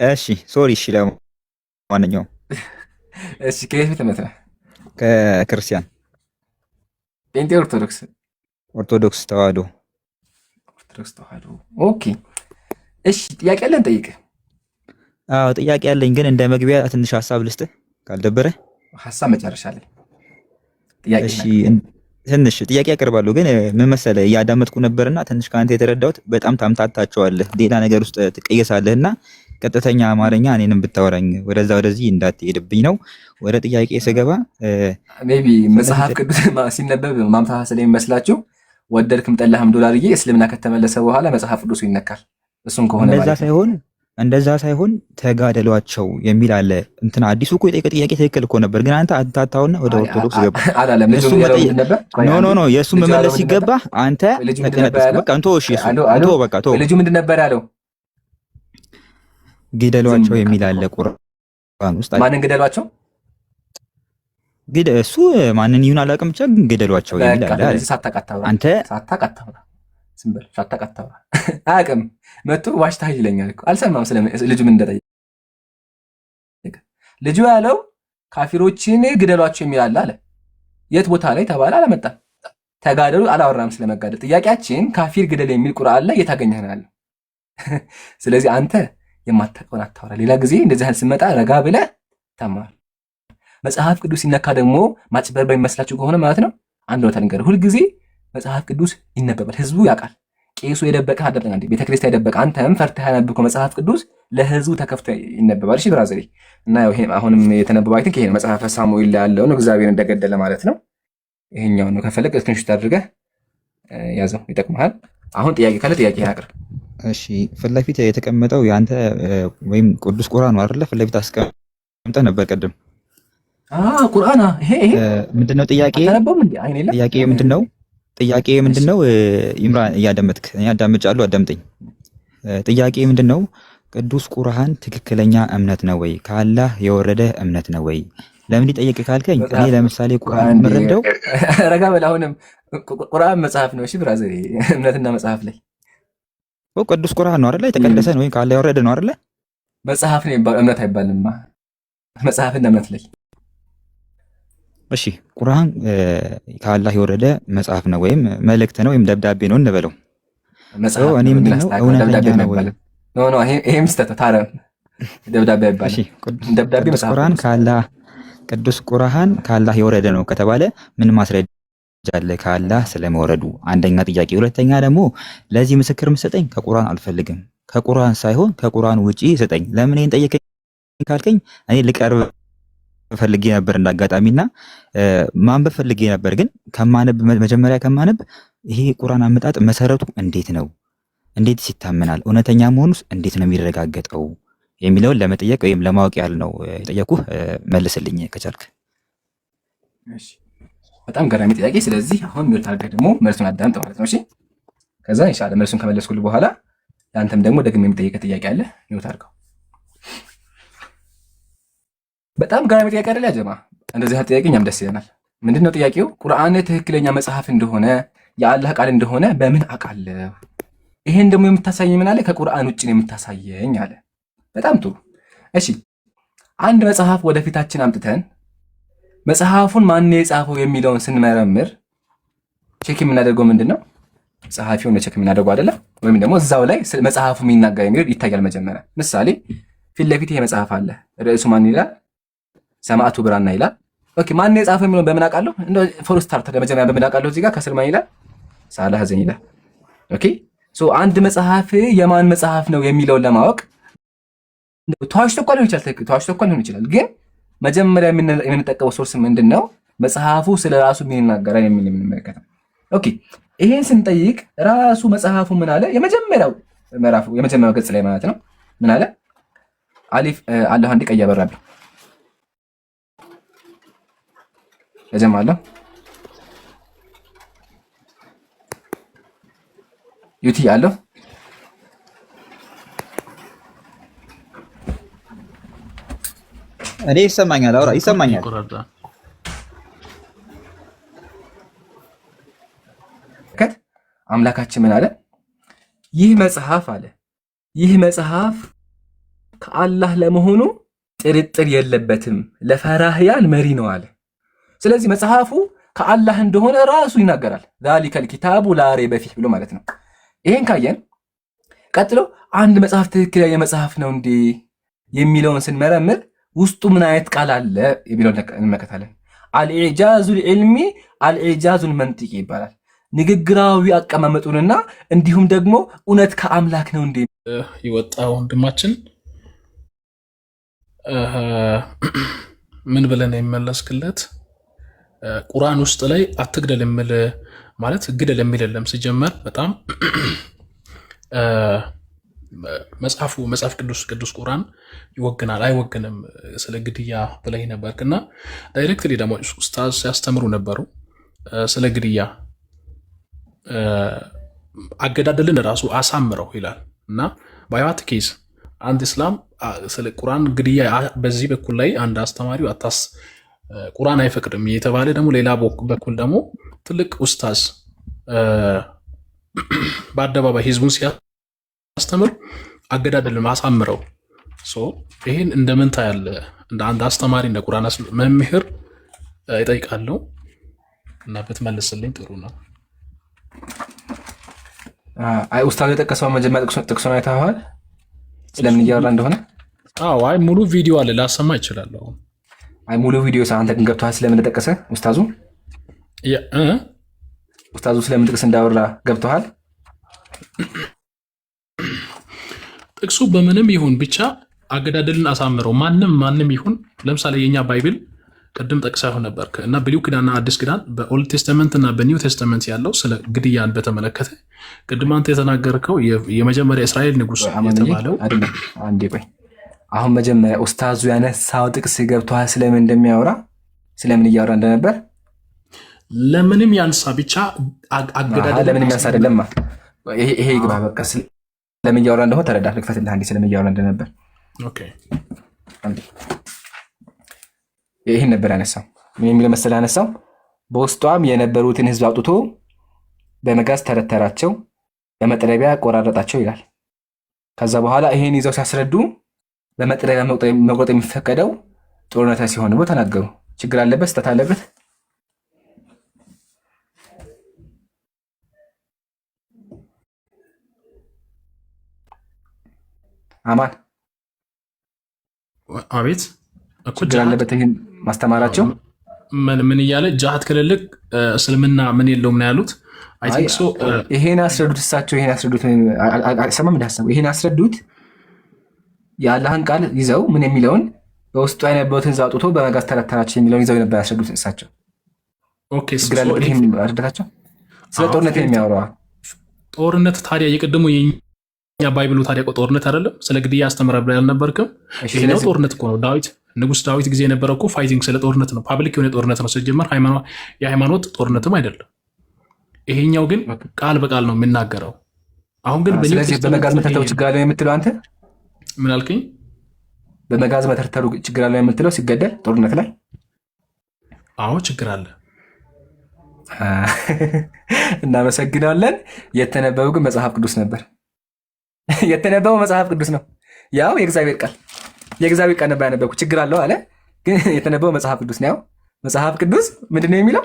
እሺ sorry። እሺ ለማንኛውም እሺ ከየት ቤተ እምነት ነህ? ከክርስቲያን። ጴንጤ ኦርቶዶክስ? ኦርቶዶክስ ተዋህዶ። ኦርቶዶክስ ተዋህዶ። Okay እሺ፣ ጥያቄ አለን ጠይቅ። አዎ ጥያቄ አለኝ፣ ግን እንደ መግቢያ ትንሽ ሀሳብ ልስጥህ ካልደበረ። ሀሳብ መጨረሻ ላይ ጥያቄ። እሺ ትንሽ ጥያቄ ያቀርባለሁ፣ ግን ምን መሰለህ እያዳመጥኩ ነበርና ትንሽ ከአንተ የተረዳሁት በጣም ታምታታቸዋለህ፣ ሌላ ነገር ውስጥ ትቀየሳለህ እና ቀጥተኛ አማርኛ እኔንም ብታወራኝ ወደዛ ወደዚህ እንዳትሄድብኝ ነው። ወደ ጥያቄ ስገባ maybe መጽሐፍ ቅዱስ ሲነበብ ማምታታ ስለሚመስላችሁ ወደድክም ጠላህም ዶላርዬ እስልምና ከተመለሰ በኋላ መጽሐፍ ቅዱሱ ይነካል። እሱም ከሆነ እንደዛ ሳይሆን እንደዛ ሳይሆን ተጋደሏቸው የሚል አለ። እንትና አዲሱ እኮ የጠየቀ ጥያቄ ትክክል እኮ ነበር፣ ግን አንተ አታታውና ወደ ኦርቶዶክስ ገባ። አላለም። የእሱ no no no የእሱ መመለስ ሲገባ አንተ ተቀነጠስክ። በቃ እንቶ እሺ፣ እሱ እንቶ በቃ ቶ ልጁ ምንድን ነበር ያለው? ግደሏቸው የሚል አለ ቁርአን ውስጥ። ማንን ግደሏቸው? ግድ እሱ ማንን ይሁን አላውቅም፣ ብቻ ግን ግደሏቸው የሚል አለ። አንተ ሳታቃታውራ ዝም በል፣ ሳታቃታውራ አያውቅም። መጥቶ ዋሽተሃል ይለኛል እኮ አልሰማም። ስለ ልጁ ምን እንደጠየቀ ልጁ ያለው ካፊሮችን ግደሏቸው የሚል አለ አለ። የት ቦታ ላይ ተባለ? አላመጣም። ተጋደሉ አላወራም ስለመጋደል። ጥያቄያችን ካፊር ግደል የሚል ቁርአን ላይ የት አገኘህ ነው ያለው። ስለዚህ አንተ የማታውቀውን አታወራ። ሌላ ጊዜ እንደዚህ አይነት ስመጣ ረጋ ብለህ ተማር። መጽሐፍ ቅዱስ ሲነካ ደግሞ ማጭበርበር የሚመስላችሁ ከሆነ ማለት ነው አንድ ነው ልንገርህ፣ ሁልጊዜ መጽሐፍ ቅዱስ ይነበባል፣ ህዝቡ ያውቃል። ቄሱ የደበቀ አዳምጠኝ አንዴ፣ ቤተክርስቲያን የደበቀ አንተም ፈርተህ ያነበብከው መጽሐፍ ቅዱስ ለህዝቡ ተከፍቶ ይነበባል። እሺ brother ዬ፣ እና ይሄ አሁንም የተነበበው I think ይሄ ነው መጽሐፈ ሳሙኤል ላይ ያለው ነው፣ እግዚአብሔር እንደገደለ ማለት ነው። ይሄኛው ነው። ከፈለግ screenshot አድርገህ ያዘው፣ ይጠቅምሃል። አሁን ጥያቄ ካለ ጥያቄ አቅርብ። እሺ ፊት ለፊት የተቀመጠው የአንተ ወይም ቅዱስ ቁርአን ነው አይደለ? ፊት ለፊት አስቀምጠህ ነበር ቅድም። ቁርአን ይሄ ይሄ ምንድነው ጥያቄ? ጥያቄ ምንድነው? ጥያቄ ምንድነው? ይምራን እያዳመጥክ እኔ አዳምጫለሁ፣ አዳምጠኝ። ጥያቄ ምንድነው? ቅዱስ ቁርአን ትክክለኛ እምነት ነው ወይ? ከአላህ የወረደ እምነት ነው ወይ? ለምን ይጠየቅ ካልከኝ እኔ ለምሳሌ ቁርአን የምረዳው ረጋ በል። አሁንም ቁርአን መጽሐፍ ነው። እሺ brother፣ እምነትና መጽሐፍ ላይ ቅዱስ ቁርአን ነው አይደለ? የተቀደሰ ነው ወይም ከአላህ የወረደ ነው አይደለ? መጽሐፍ ነው የሚባለው፣ እምነት አይባልማ። መጽሐፍና እምነት ላይ እሺ ቁርአን ከአላህ የወረደ መጽሐፍ ነው ወይም መልእክት ነው ወይም ደብዳቤ ነው እንበለው። እኔ ምንድነው እውነተኛ ነው ወይ? No no፣ ይሄም ስህተት ታረም። ደብዳቤ አይባልም። ደብዳቤ መጽሐፍ ቁርአን ከአላህ ቅዱስ ቁርአን ከአላህ የወረደ ነው ከተባለ ምን ማስረጃ አለ ከአላህ ስለመውረዱ? አንደኛ ጥያቄ። ሁለተኛ ደግሞ ለዚህ ምስክር የምትሰጠኝ ከቁርአን አልፈልግም፣ ከቁርአን ሳይሆን ከቁርአን ውጪ ስጠኝ። ለምን ይሄን ጠየቀኝ ካልከኝ እኔ ልቀርብ ፈልጌ ነበር እንዳጋጣሚና ማንበብ ፈልጌ ነበር። ግን ከማነብ መጀመሪያ ከማነብ ይሄ ቁርአን አመጣጥ መሰረቱ እንዴት ነው፣ እንዴት ይታመናል፣ እውነተኛ መሆኑስ እንዴት ነው የሚረጋገጠው የሚለውን ለመጠየቅ ወይም ለማወቅ ያህል ነው የጠየኩህ። መልስልኝ ከቻልክ። እሺ፣ በጣም ገራሚ ጥያቄ። ስለዚህ አሁን mute አድርገህ ደግሞ መልሱን አዳምጥ ማለት ነው። እሺ፣ ከዛ ኢንሻአላህ መልሱን ከመለስኩልህ በኋላ ለአንተም ደግሞ ደግሜ የምጠይቅህ ጥያቄ አለ። mute አድርገው። በጣም ገራሚ ጥያቄ አይደል? ያጀማ እንደዚህ አይነት ጥያቄ እኛም ደስ ይለናል። ምንድነው ጥያቄው? ቁርአን ትክክለኛ መጽሐፍ እንደሆነ የአላህ ቃል እንደሆነ በምን አውቃለሁ? ይሄን ደግሞ የምታሳየኝ ምን አለ? ከቁርአን ውጭ ነው የምታሳየኝ አለ። በጣም ጥሩ። እሺ አንድ መጽሐፍ ወደፊታችን አምጥተን መጽሐፉን ማን የጻፈው የሚለውን ስንመረምር check የምናደርገው ምንድን ነው? ጸሐፊውን check የምናደርገው አይደለም? ወይም ደግሞ እዛው ላይ መጽሐፉ የሚናገር የሚለው ይታያል። መጀመሪያ ምሳሌ ፊት ለፊት ይሄ መጽሐፍ አለ። ርዕሱ ማን ይላል? ሰማዕቱ ብራና ይላል። Okay ማን የጻፈው የሚለውን በምን አውቃለሁ? እንደው for start ለመጀመሪያ በምን አውቃለሁ? እዚህ ጋር ከስር ማን ይላል? ሳላህ ዘን ይላል። Okay so አንድ መጽሐፍ የማን መጽሐፍ ነው የሚለውን ለማወቅ ተዋሽቶ እኮ ሊሆን ይችላል፣ ትክክል ተዋሽቶ እኮ ሊሆን ይችላል። ግን መጀመሪያ የምንጠቀመው source ምንድን ነው? መጽሐፉ ስለ ራሱ ምን ይናገራል የሚል የምንመለከተው። Okay ይሄን ስንጠይቅ ራሱ መጽሐፉ ምን አለ? የመጀመሪያው ምዕራፉ የመጀመሪያው ገጽ ላይ ማለት ነው ምን አለ? አሊፍ አለሁ አንዴ ቀይ ያበራብኝ እጀምራለሁ። ዩቲ አለሁ እኔ ይሰማኛል። አውራ ይሰማኛል። ከት አምላካችን ምን አለ? ይህ መጽሐፍ አለ ይህ መጽሐፍ ከ ከአላህ ለመሆኑ ጥርጥር የለበትም፣ ለፈራህያን መሪ ነው አለ። ስለዚህ መጽሐፉ ከአላህ እንደሆነ ራሱ ይናገራል። ذلك الكتاب لا ريب فيه ብሎ ማለት ነው። ይሄን ካየን ቀጥሎ አንድ መጽሐፍ ትክክለኛ መጽሐፍ ነው እንዴ የሚለውን ስንመረምር ውስጡ ምን አይነት ቃል አለ የሚለውን እንመለከታለን። الإعجاز العلمي الإعجاز المنطقي ይባላል። ንግግራዊ አቀማመጡንና እንዲሁም ደግሞ እውነት ከአምላክ ነው እንዴ የወጣ ወንድማችን ምን ብለን የሚመለስክለት ቁርአን ውስጥ ላይ አትግደል የሚል ማለት ግደል የሚል የለም። ሲጀመር በጣም መጽሐፉ መጽሐፍ ቅዱስ ቅዱስ ቁርአን ይወግናል አይወግንም ስለ ግድያ ብለህ ነበርክ እና directly ደግሞ ኡስታዝ ሲያስተምሩ ነበሩ ስለ ግድያ አገዳደልን ራሱ አሳምረው ይላል እና by what case አንድ እስላም ስለ ቁርአን ግድያ በዚህ በኩል ላይ አንድ አስተማሪው አታስ ቁርአን አይፈቅድም የተባለ ደግሞ ሌላ በኩል ደግሞ ትልቅ ኡስታዝ በአደባባይ ህዝቡን ሲያስተምር አገዳደልን አሳምረው ይህን እንደምን ታያለህ? እንደ አንድ አስተማሪ እንደ ቁርአን መምህር እጠይቃለሁ እና ብትመልስልኝ ጥሩ ነው። አይ ኡስታዝ የጠቀሰው መጀመሪያ ጥቅሱን አይተኸዋል? ስለምን እያወራ እንደሆነ? አዎ፣ አይ ሙሉ ቪዲዮ አለ ላሰማ ይችላለሁ። አይ ሙሉ ቪዲዮ አንተ ግን ገብቶሃል ስለምን እንደጠቀሰ ኡስታዙ? ኡስታዙ ስለምን ጥቅስ እንዳወራ ገብቶሃል? ጥቅሱ በምንም ይሁን ብቻ አገዳደልን አሳምረው ማንም ማንም ይሁን ለምሳሌ የኛ Bible ቅድም ጠቅሰህ ነበር እና ብሉይ ኪዳንና አዲስ ኪዳን በ Old Testament እና በ New Testament ያለው ስለ ግድያን በተመለከተ ቅድም አንተ የተናገርከው የመጀመሪያ እስራኤል ንጉስ የተባለው አንዴ ቆይ። አሁን መጀመሪያ ኡስታዙ ያነሳው ጥቅስ ገብቶሃል? ስለምን እንደሚያወራ ስለምን እያወራ እንደነበር ለምንም ያንሳ ብቻ አገዳደል ለምንም ያንሳ አይደለም። ይሄ ይግባ በቃ። ስለምን እያወራ እንደሆነ ተረዳ። ልክፈትልህ አንዴ ስለምን እያወራ እንደነበር። Okay፣ ይህን ነበር ያነሳው። ምን የሚል መሰለህ ያነሳው? በውስጧም የነበሩትን ሕዝብ አውጥቶ በመጋዝ ተረተራቸው፣ በመጥረቢያ ቆራረጣቸው ይላል። ከዛ በኋላ ይሄን ይዘው ሲያስረዱ በመጥረቢያ መቁረጥ የሚፈቀደው ጦርነት ሲሆን ብሎ ተናገሩ። ችግር አለበት? ስህተት አለበት? አማን አቤት። ችግር አለበት ይህን ማስተማራቸው? ምን እያለ ጃሃት ክልልክ እስልምና ምን የለውም ነው ያሉት። ይሄን አስረዱት፣ እሳቸው ይሄን አስረዱት። አይሰማም እንደ ሀሳቡ ይሄን አስረዱት። የአላህን ቃል ይዘው ምን የሚለውን በውስጡ የነበሩትን አውጥቶ በመጋዝ ተረተራቸው የሚለውን ይዘው ነበር ያስረዱት እሳቸው። ችግር አለበት ይሄን አስረዳታቸው። ስለ ጦርነት የሚያወራዋ ጦርነት ታዲያ የቅድሙ የኛ Bible ኡ ታዲያ ጦርነት አይደለም? ስለ ግድያ አስተምረ ብለህ አልነበርክም? ይሄኛው ጦርነት እኮ ነው። ዳዊት ንጉስ ዳዊት ጊዜ የነበረው እኮ fighting ስለ ጦርነት ነው። Public የሆነ ጦርነት ነው። ሲጀመር የሃይማኖት ጦርነትም አይደለም። ይሄኛው ግን ቃል በቃል ነው የሚናገረው። አሁን ግን ስለዚህ በመጋዝ መተርተሩ ችግር አለው የምትለው አንተ ምን አልከኝ? በመጋዝ መተርተሩ ችግር አለው የምትለው ሲገደል ጦርነት ላይ? አዎ ችግር አለ። እናመሰግናለን። የተነበበው ግን መጽሐፍ ቅዱስ ነበር። የተነበበው መጽሐፍ ቅዱስ ነው። ያው የእግዚአብሔር ቃል የእግዚአብሔር ቃል ነበር ያነበብኩት። ችግር አለው አለ፣ ግን የተነበበው መጽሐፍ ቅዱስ ነው። ያው መጽሐፍ ቅዱስ ምንድን ነው የሚለው?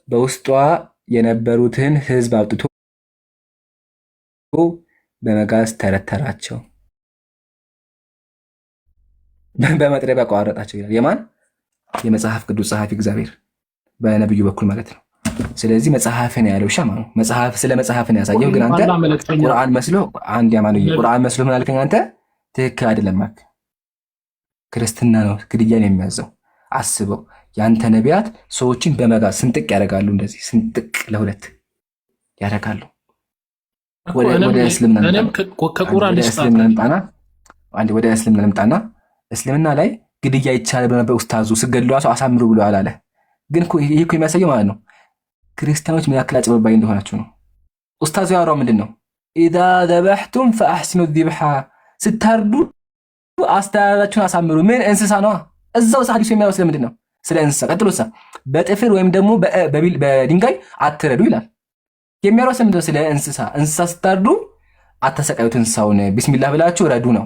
በውስጧ የነበሩትን ሕዝብ አውጥቶ በመጋዝ ተረተራቸው፣ በመጥረቢያ ቆራረጣቸው ይላል። የማን? የመጽሐፍ ቅዱስ ጸሐፊ እግዚአብሔር በነብዩ በኩል ማለት ነው። ስለዚህ መጽሐፍን ያለው ሻማ ነው። መጽሐፍ ስለ መጽሐፍን ያሳየው ግን አንተ ቁርአን መስሎ አንድ ያማኑ ቁርአን መስሎ ምን አልከኝ አንተ? ትክክል አይደለም አልክ። ክርስትና ነው ግድያን የሚያዘው። አስበው፣ ያንተ ነቢያት ሰዎችን በመጋዝ ስንጥቅ ያደርጋሉ። እንደዚህ ስንጥቅ ለሁለት ያደርጋሉ። ወደ እስልምና ወደ እስልምና ልምጣና እስልምና ላይ ግድያ ይቻላል ብሎ ነበር ኡስታዙ። ስገድሉ ሰው አሳምሩ ብለዋል አለ። ግን ይህ እኮ የሚያሳየው ማለት ነው ክርስቲያኖች ምን ያክል አጭበርባሪ እንደሆናቸው ነው። ኡስታዙ ያወራው ምንድን ነው? إذا ذبحتم فأحسنوا الذبحة፣ ስታርዱ አስተዳደራችሁን አሳምሩ። ምን እንስሳ ነዋ። እዛው ሐዲሱ የሚያወራው ስለምንድን ነው? ስለ እንስሳ። ቀጥሎ በጥፍር ወይም ደግሞ በድንጋይ አትረዱ ይላል። የሚያወራው ስለምንድን ነው? ስለ እንስሳ። እንስሳ ስታርዱ አታሰቃዩት እንስሳውን፣ ቢስሚላህ ብላችሁ ረዱ ነው።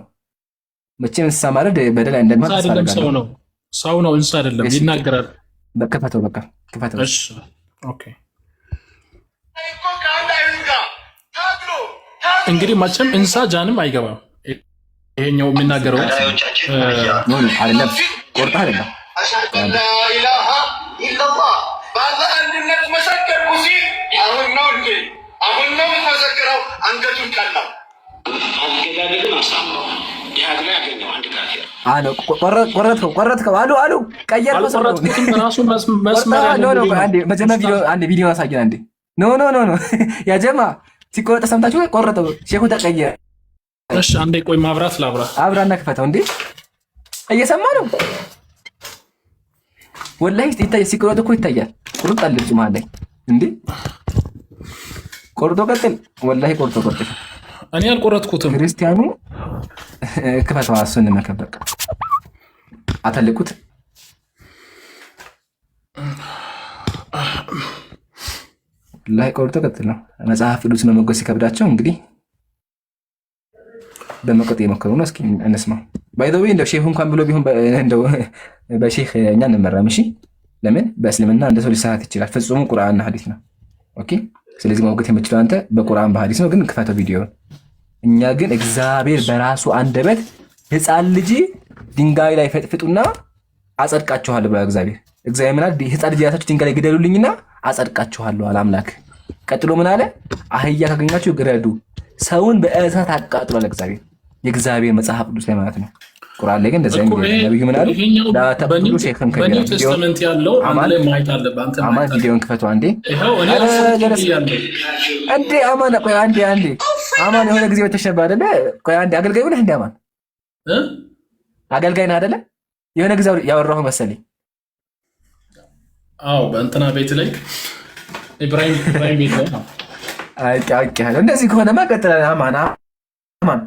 መቼም እንስሳ ማረድ በደል እንደሚሆን እንስሳ ተስፋ አይደለም፣ አደርጋለሁ። ሰው ነው። ሰው ነው፣ እንስሳ አይደለም። እሺ፣ ይናገራል። ክፈተው፣ በቃ ክፈተው። እሺ okay። እንግዲህ መቼም እንስሳ ጃንም አይገባም። ይሄኛው የሚናገረው No no፣ አይደለም፣ ቆርጣ አይደለም። أشهد لا إله إلا الله በአላህ አንድነት መሰከርኩ ሲል አሁን ነው እንዴ? አሁን ነው የምመሰክረው? አንገቱን ቀላው። አገዳደልን አሳምረው ጂሃድ ላይ አገኘው አንድ ካፊር። አሎ፣ ቆረጥከው፣ ቆረጥከው፣ አሉ አሉ፣ ቀየርከው። ሰው አልቆረጥኩትም። ራሱ መስመር ቆርጠሃል። ያለው No no፣ ቪዲዮ ቆይ ነው። አንዴ፣ መጀመሪያ ቪዲዮ፣ አንዴ ቪዲዮ አሳየን አንዴ። No no no no፣ ያ ጀማ ሲቆረጥ ሰምታችሁ ቆረጠው። ሼኹ ተቀየረ። እሺ አንዴ ቆይ፣ ማብራት ላብራ። አብራና ክፈተው። እንዴ እየሰማ ነው ወላሂ ይታያል። ሲቆረጥ እኮ ይታያል። ቁርጥ አለ ልብሱ መሀል ላይ እንዴ። ቆርጦ ቀጥል። ወላሂ ቆርጦ ቀጥል። እኔ አልቆረጥኩትም። ክርስቲያኑ ክፈተው። እሱን እንመልከት። በቃ አተልቁት። ወላሂ ቆርጦ ቀጥል ነው። መጽሐፍ ቅዱስ መመጎስ ሲከብዳቸው እንግዲህ በመቆጥ የሞከሩ ነው። እስኪ እንስማው። By the way እንደው ሼህ እንኳን ብሎ ቢሆን እንደው በሼህ እኛ እንመራም። እሺ ለምን በእስልምና እንደ ሰው ሊሳሳት ይችላል። ፍጹሙ ቁርአንና ሐዲስ ነው። Okay ስለዚህ ማውገት የምችለው አንተ በቁርአን በሐዲስ ነው። ግን ክፈተው ቪዲዮውን። እኛ ግን እግዚአብሔር በራሱ አንደበት ህፃን ልጅ ድንጋይ ላይ ፈጥፍጡና አጸድቃችኋለሁ ብሏል። እግዚአብሔር ምን አለ? ህፃን ልጅ ያሳችሁ ድንጋይ ላይ ግደሉልኝና አጸድቃችኋለሁ አለ አምላክ። ቀጥሎ ምን አለ? አህያ ካገኛችሁ ግረዱ፣ ሰውን በእሳት አቃጥሏል እግዚአብሔር። የእግዚአብሔር መጽሐፍ ቅዱስ ላይ ማለት ነው። ቁርአን ላይ ግን እንደዚያ እኮ ይሄ ነብዩ ምን አሉ? ይሄኛው لا تقتلوا شيخا በ New كبيرا። ቪዲዮውን Testament ያለው አንድ አማን ላይ ማየት አለብህ። አንተ አማን ማየት አለብህ። ቪዲዮውን ክፈቱ አንዴ። ይኸው እኔ ኧረ አልሰጥም ጀለስ ብያለሁ። እንዴ አማን፣ ቆይ አንዴ አንዴ፣ አማን የሆነ ጊዜ ወተሽ ነበር አይደለ? ቆይ አንዴ፣ አገልጋይ ነህ እንዴ አማን? እ? አገልጋይ ነህ አይደለ? የሆነ ጊዜ ያወራሁ መሰለኝ። አዎ በእንትና ቤት ላይ ኢብራሂም ኢብራሂም ቤት ላይ ነው። አውቄ አውቄ። እንደዚህ ከሆነማ ቀጥለን አማን አማን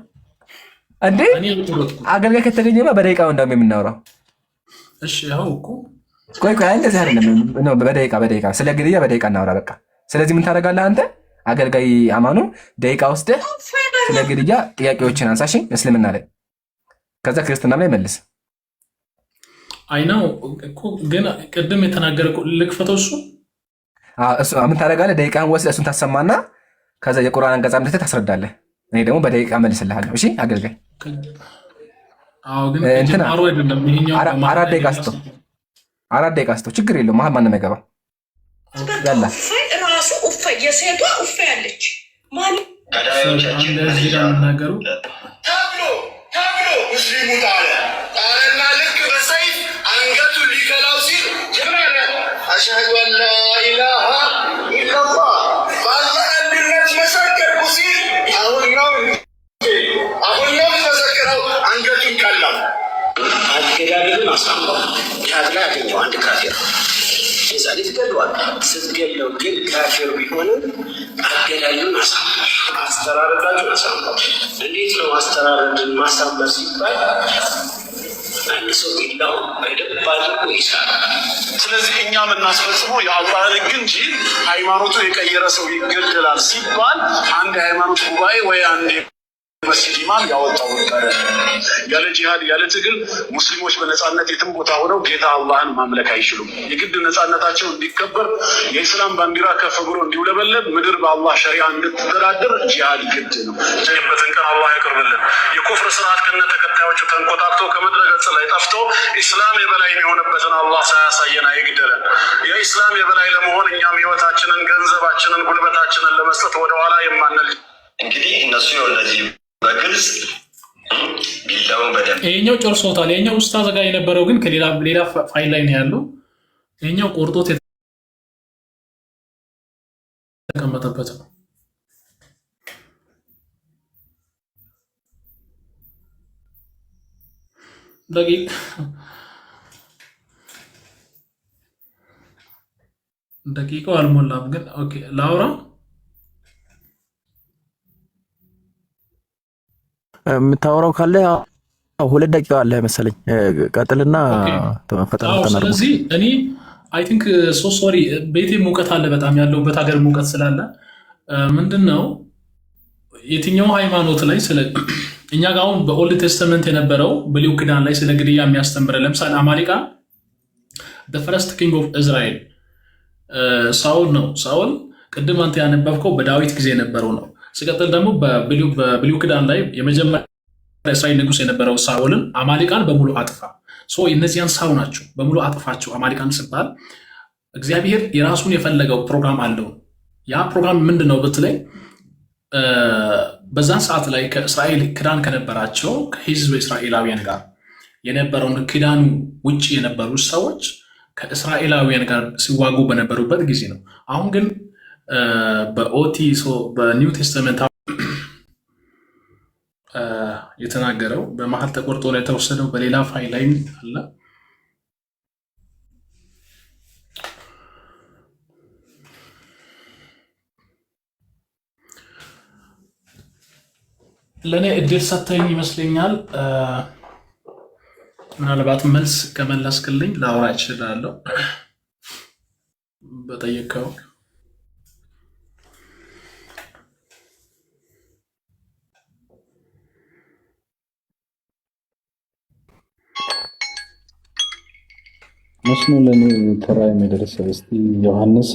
እንዴ እኔ አልቆረጥኩም። አገልጋይ ከተገኘማ በደቂቃው እንደውም የምናወራው። እሺ ይኸው እኮ ቆይ ቆይ፣ እንደዚህ አይደለም ነው፣ በደቂቃ በደቂቃ ስለ ግድያ በደቂቃ እናወራ በቃ። ስለዚህ ምን ታደርጋለህ አንተ አገልጋይ አማኑ፣ ደቂቃ ወስደህ ስለ ግድያ ጥያቄዎችን አንሳሽ እስልምና ላይ፣ ከዛ ክርስትና ላይ መልስ። አይነው እኮ ግን ቅድም የተናገረ ልክፈተው እሱ እሱ ምን ታደርጋለህ? ደቂቃን ወስደህ እሱን ታሰማና ከዛ የቁርአን አንቀጽ አምጥተህ ታስረዳለህ። እኔ ደግሞ በደቂቃ መልስልሃለሁ። እሺ አገልጋይ። አዎ ግን እንትና ጅማሮ አይደለም ይሄኛው። 4 ደቂቃ ስጠው፣ 4 ደቂቃ ስጠው። ችግር የለውም። መሀል ማንም አይገባም። ያላ እፎይ ራሱ እፎይ የሴቷ እፎይ አለች ማን እንደዚህ ጋር የምናገሩ ተብሎ ተብሎ ሙስሊሙ ጣለ ጣለና ልክ በሰይፍ አንገቱ ሊከላው ሲል ምን አለ? أشهد أن لا إله إلا الله በአላህ አንድነት መሰከርኩ ሲል አሁን ነው እንዴ? አሁን ነው የምመሰክረው? አንገቱን ቀላው። አገዳደልን አሳምረው ጂሃድ ላይ አገኘው አንድ ካፊር። የዛኔ ትገለዋል። ስትገለው ግን ካፊር ቢሆንም አገዳደልን አሳምረው፣ አስተራረዳችሁን አሳምረው። እንዴት ነው አስተራረድን ማሳመር ሲባል አንድ ሰው ቢላውን በደንብ አድርጎ ይሳላል። ስለዚህ እኛ የምናስፈጽመው የአላህን ሕግ እንጂ ሃይማኖቱ የቀየረ ሰው ይገደላል ሲባል አንድ የሃይማኖት ጉባኤ ወይ አንድ የመስጂድ ኢማም ያወጣው ሕግ አይደለም። ያለ ጂሃድ ያለ ትግል ሙስሊሞች በነፃነት የትም ቦታ ሆነው ጌታ አላህን ማምለክ አይችሉም። የግድ ነፃነታቸው እንዲከበር፣ የኢስላም ባንዲራ ከፍ ብሎ እንዲውለበለብ፣ ምድር በአላህ ሸሪዓ እንድትተዳደር ጂሃድ ግድ ነው። በትን ቀን አላህ ያቅርብልን። የኩፍር ስርዓት ከነ ተከታዮቹ ተንኮታክቶ ከምድረ ገጽ ላይ ጠፍቶ ኢስላም የበላይ የሚሆንበትን አላህ ሳያሳየን አይግደለን። የኢስላም የበላይ ለመሆን እኛም ህይወታችንን፣ ገንዘባችንን፣ ጉልበታችንን ለመስጠት ወደኋላ የማንል እንግዲህ እነሱ ነው እንደዚህ በግልጽ ቢላውን በደንብ ይሄኛው ጨርሶታል። ይሄኛው ኡስታዝ ጋር የነበረው ግን ከሌላ ሌላ ፋይል ላይ ነው ያለው። ይሄኛው ቆርጦት የተቀመጠበት ነው። ደቂቅ ደቂቃው አልሞላም ግን okay ላውራ። የምታወራው ካለ 2 ደቂቃ አለ መሰለኝ። ቀጥልና ፈጠን አዎ ፈጠን አድርጎ። ስለዚህ እኔ I think so sorry፣ ቤቴ ሙቀት አለ በጣም፣ ያለሁበት ሀገር ሙቀት ስላለ ምንድን ነው የትኛው ሃይማኖት ላይ ስለ እኛ ጋር አሁን በ Old Testament የነበረው ብሉይ ኪዳን ላይ ስለ ግድያ የሚያስተምረ ለምሳሌ አማሌቃ first king of Israel ሳውል ነው። ሳውል ቅድም አንተ ያነበብከው በዳዊት ጊዜ የነበረው ነው። ሲቀጥል ደግሞ በብሉይ ኪዳን ላይ የመጀመሪያ እስራኤል ንጉስ የነበረው ሳውልን አማሌቃን በሙሉ አጥፋ። እነዚያን ሰው ናቸው በሙሉ አጥፋቸው። አማሌቃን ሲባል እግዚአብሔር የራሱን የፈለገው ፕሮግራም አለው። ያ ፕሮግራም ምንድን ነው ብትለኝ በዛን ሰዓት ላይ ከእስራኤል ኪዳን ከነበራቸው ከህዝብ እስራኤላውያን ጋር የነበረውን ኪዳኑ ውጭ የነበሩ ሰዎች ከእስራኤላውያን ጋር ሲዋጉ በነበሩበት ጊዜ ነው። አሁን ግን በ OT በ New Testament የተናገረው በመሀል ተቆርጦ ላይ የተወሰደው በሌላ ፋይል ላይ አለ። ለእኔ እድል ሰተኝ ይመስለኛል። ምናልባት መልስ ከመለስክልኝ ላውራ እችላለሁ በጠየቀው። መች ነው ለእኔ ተራ የሚደርስ? እስቲ ዮሐንስ።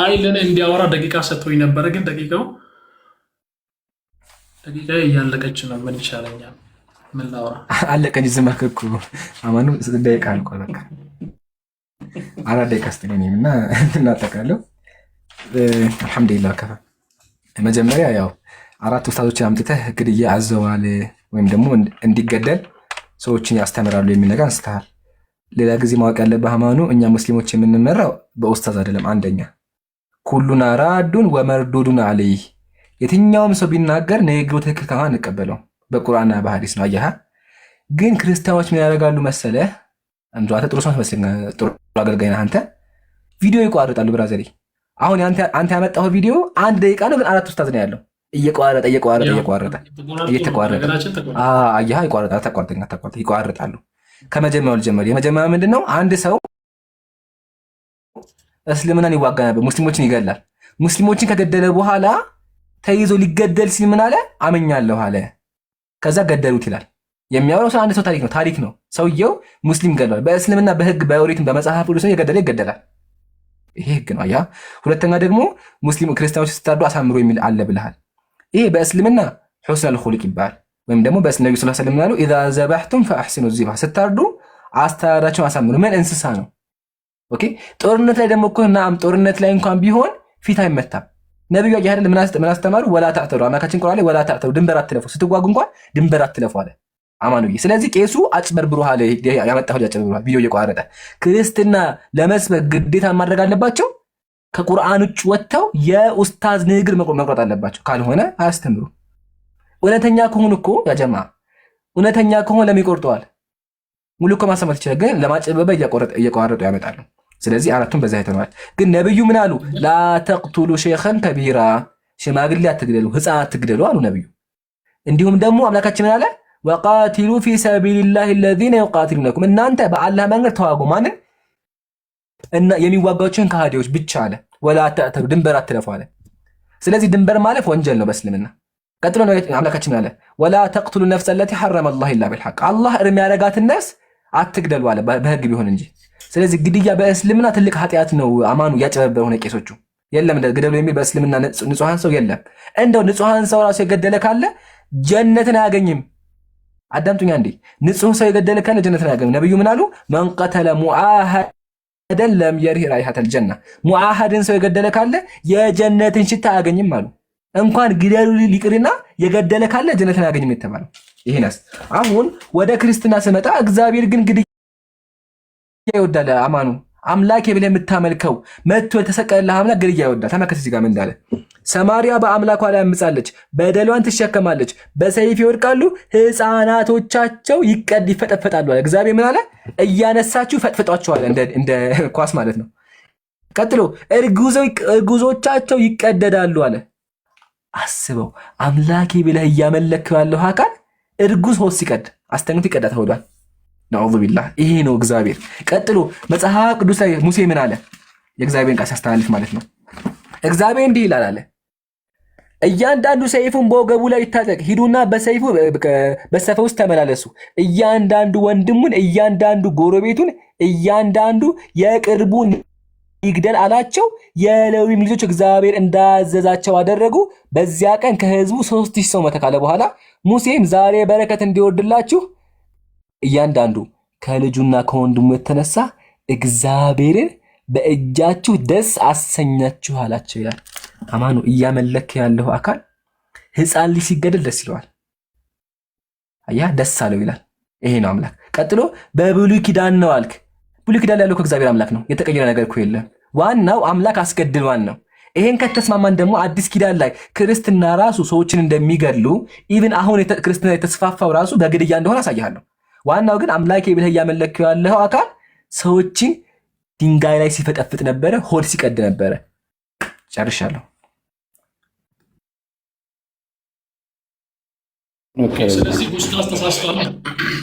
አይ ለእኔ እንዲያወራ ደቂቃ ሰጥቶኝ ነበረ፣ ግን ደቂቃ እያለቀች ነው። ምን ይሻለኛል? ምን ላውራ? አለቀ እንጂ ዝም አልክ እኮ አማኑ። ደቂቃ አልቋል። በቃ 4 ደቂቃ ስጠኝ እኔም እና እናጠቃለሁ። አልሐምዱሊላህ ከፋ። መጀመሪያ ያው አራት ኡስታዞችን አምጥተህ ግድያ አዘዋል ወይም ደግሞ እንዲገደል ሰዎችን ያስተምራሉ የሚል ነገር አንስተሃል። ሌላ ጊዜ ማወቅ ያለብህ አማኑ፣ እኛ ሙስሊሞች የምንመራው በኡስታዝ አይደለም። አንደኛ كلنا راد ومردود عليه፣ የትኛውም ሰው ቢናገር ንግግሩ ትክክል ከሆነ አንቀበለው፣ በቁርአንና በሐዲስ ነው። አየህ፣ ግን ክርስቲያኖች ምን ያደርጋሉ መሰለህ? አንተ ጥሩ ሰው መስለኝ፣ ጥሩ አገልጋይ ነህ አንተ። ቪዲዮ ይቋርጣሉ brother። አሁን አንተ ያመጣኸው ቪዲዮ 1 ደቂቃ ነው፣ ግን አራት ኡስታዝ ነው ያለው። እየቋረጠ እየቋረጠ እየቋረጠ እየተቋረጠ፣ አየህ፣ ይቋረጣል። ተቋርጠኛ ተቋርጠ ይቋርጣሉ። ከመጀመሪያው ልጀምር። የመጀመሪያው ምንድን ነው? አንድ ሰው እስልምናን ይዋጋ ነበር፣ ሙስሊሞችን ይገላል። ሙስሊሞችን ከገደለ በኋላ ተይዞ ሊገደል ሲል ምን አለ? አመኛለሁ አለ። ከዛ ገደሉት ይላል። የሚያወራው ስለ አንድ ሰው ታሪክ ነው ታሪክ ነው። ሰውየው ሙስሊም ገድሏል። በእስልምና በህግ በኦሪትም በመጽሐፍ ቅዱስም የገደለ ይገደላል። ይሄ ህግ ነው። ያ ሁለተኛ ደግሞ ሙስሊም ክርስቲያኖች ስታርዱ አሳምሮ የሚል አለ ብለሃል። ይሄ በእስልምና حسن الخلق ይባላል። ወይም ደግሞ በነቢዩ ስ ስለም ያሉ إذا ذبحتم فأحسنوا الذبحة፣ ስታርዱ አስተራረዳቸውን አሳምሩ። ምን እንስሳ ነው። Okay ጦርነት ላይ ደግሞ እኮ ናም ጦርነት ላይ እንኳን ቢሆን ፊት አይመታም። ነቢዩ አየህ አይደል ምን አስተማሩ? ولا تعتدوا፣ አምላካችን ቁርአን ላይ ولا تعتدوا፣ ድንበር አትለፉ፣ ስትዋጉ እንኳን ድንበር አትለፉ አለ አማኑዬ። ስለዚህ ቄሱ አጭበርብሮሃል፣ ያመጣኸው አጭበርብሮሃል፣ ቪዲዮ እየቋረጠ ክርስትና ለመስበክ ግዴታ ማድረግ አለባቸው። ከቁርአን ውጭ ወጥተው የኡስታዝ ንግግር መቁረጥ አለባቸው። ካልሆነ አያስተምሩ። እውነተኛ ከሆኑ እኮ ያጀማ እውነተኛ ከሆነ ለምን ይቆርጠዋል? ሙሉ እኮ ማሰማት ይችላል፣ ግን ለማጭበርበር እየቋረጡ ያመጣሉ። ስለዚህ አራቱን በዛ አይተነዋል። ግን ነብዩ ምን አሉ? لا تقتلوا شيخا كبيرا፣ ሽማግሌ አትግደሉ፣ ህፃን አትግደሉ አሉ ነብዩ። እንዲሁም ደግሞ አምላካችን ምን አለ? وقاتلوا في سبيل الله الذين يقاتلونكم፣ እናንተ በአላህ መንገድ ተዋጉ፣ ማንን? እና የሚዋጋዎችን ከሃዲዎች ብቻ አለ። ولا تعتدوا፣ ድንበር አትለፉ አለ። ስለዚህ ድንበር ማለፍ ወንጀል ነው በእስልምና። ቀጥሎ አምላካችን ምን አለ? ولا تقتلوا النفس التي حرم الله إلا بالحق፣ አላህ እርም ያደረጋትን ነፍስ አትግደሉ አለ፣ በህግ ቢሆን እንጂ። ስለዚህ ግድያ በእስልምና ትልቅ ኃጢአት ነው። አማኑ እያጨበበረ ሆነ ቄሶቹ የለም ግደሉ የሚል በእስልምና ንጹሐን ሰው የለም። እንደው ንጹሐን ሰው ራሱ የገደለ ካለ ጀነትን አያገኝም። አዳምጡኛ እንዴ! ንጹህ ሰው የገደለ ካለ ጀነትን አያገኝም። ነብዩ ምን አሉ? من قتل معاهدا لم يرح رائحة الجنة፣ ሙዓሃድን ሰው የገደለ ካለ የጀነትን ሽታ አያገኝም አሉ። እንኳን ግደሉ ሊቅርና የገደለ ካለ ጀነትን አያገኝም የተባለው ይሄናስ። አሁን ወደ ክርስትና ስመጣ እግዚአብሔር ግን ግድያ ይወዳል። አማኑ አምላኬ ብለህ የምታመልከው መጥቶ የተሰቀለልህ አምላክ ግድያ ይወዳል። ተመልከት እዚህ ጋር ምን እንዳለ። ሰማሪያ በአምላኳ ላይ አምጻለች፣ በደሏን ትሸከማለች፣ በሰይፍ ይወድቃሉ፣ ሕፃናቶቻቸው ይቀድ ይፈጠፈጣሉ አለ። እግዚአብሔር ምን አለ? እያነሳችሁ ፈጥፍጧቸዋል፣ እንደ ኳስ ማለት ነው። ቀጥሎ እርጉዞቻቸው ይቀደዳሉ አለ። አስበው፣ አምላኬ ብለህ እያመለክህ ያለው አካል እርጉዝ ሆድ ሲቀድ አስተኝቶ ይቀዳት ሆዷል። نعوذ بالله። ይሄ ነው እግዚአብሔር። ቀጥሎ መጽሐፍ ቅዱስ ላይ ሙሴ ምን አለ? የእግዚአብሔርን ቃል ሲያስተላልፍ ማለት ነው። እግዚአብሔር እንዲህ ይላል አለ፣ እያንዳንዱ ሰይፉን በወገቡ ላይ ይታጠቅ፣ ሂዱና በሰይፉ በሰፈር ውስጥ ተመላለሱ። እያንዳንዱ ወንድሙን፣ እያንዳንዱ ጎረቤቱን፣ እያንዳንዱ የቅርቡን ይግደል አላቸው። የሌዊም ልጆች እግዚአብሔር እንዳዘዛቸው አደረጉ። በዚያ ቀን ከህዝቡ 3000 ሰው ሞተ ካለ በኋላ ሙሴም ዛሬ በረከት እንዲወርድላችሁ እያንዳንዱ ከልጁና ከወንድሙ የተነሳ እግዚአብሔርን በእጃችሁ ደስ አሰኛችሁ አላቸው ይላል። አማኑ እያመለክ ያለው አካል ህፃን ልጅ ሲገደል ደስ ይለዋል። አያ ደስ አለው ይላል። ይሄ ነው አምላክ። ቀጥሎ በብሉይ ኪዳን ነው አልክ። ብሉይ ኪዳን ያለው ከእግዚአብሔር አምላክ ነው። የተቀየረ ነገር እኮ የለም። ዋናው አምላክ አስገድሏን ነው። ይሄን ከተስማማን ደግሞ አዲስ ኪዳን ላይ ክርስትና ራሱ ሰዎችን እንደሚገድሉ even አሁን ክርስትና የተስፋፋው ራሱ በግድያ እንደሆነ አሳይሃለሁ። ዋናው ግን አምላኬ ብለህ እያመለክው ያለው አካል ሰዎችን ድንጋይ ላይ ሲፈጠፍጥ ነበረ፣ ሆድ ሲቀድ ነበረ። ጨርሻለሁ። ስለዚህ ኡስታዝ ተሳስቷል።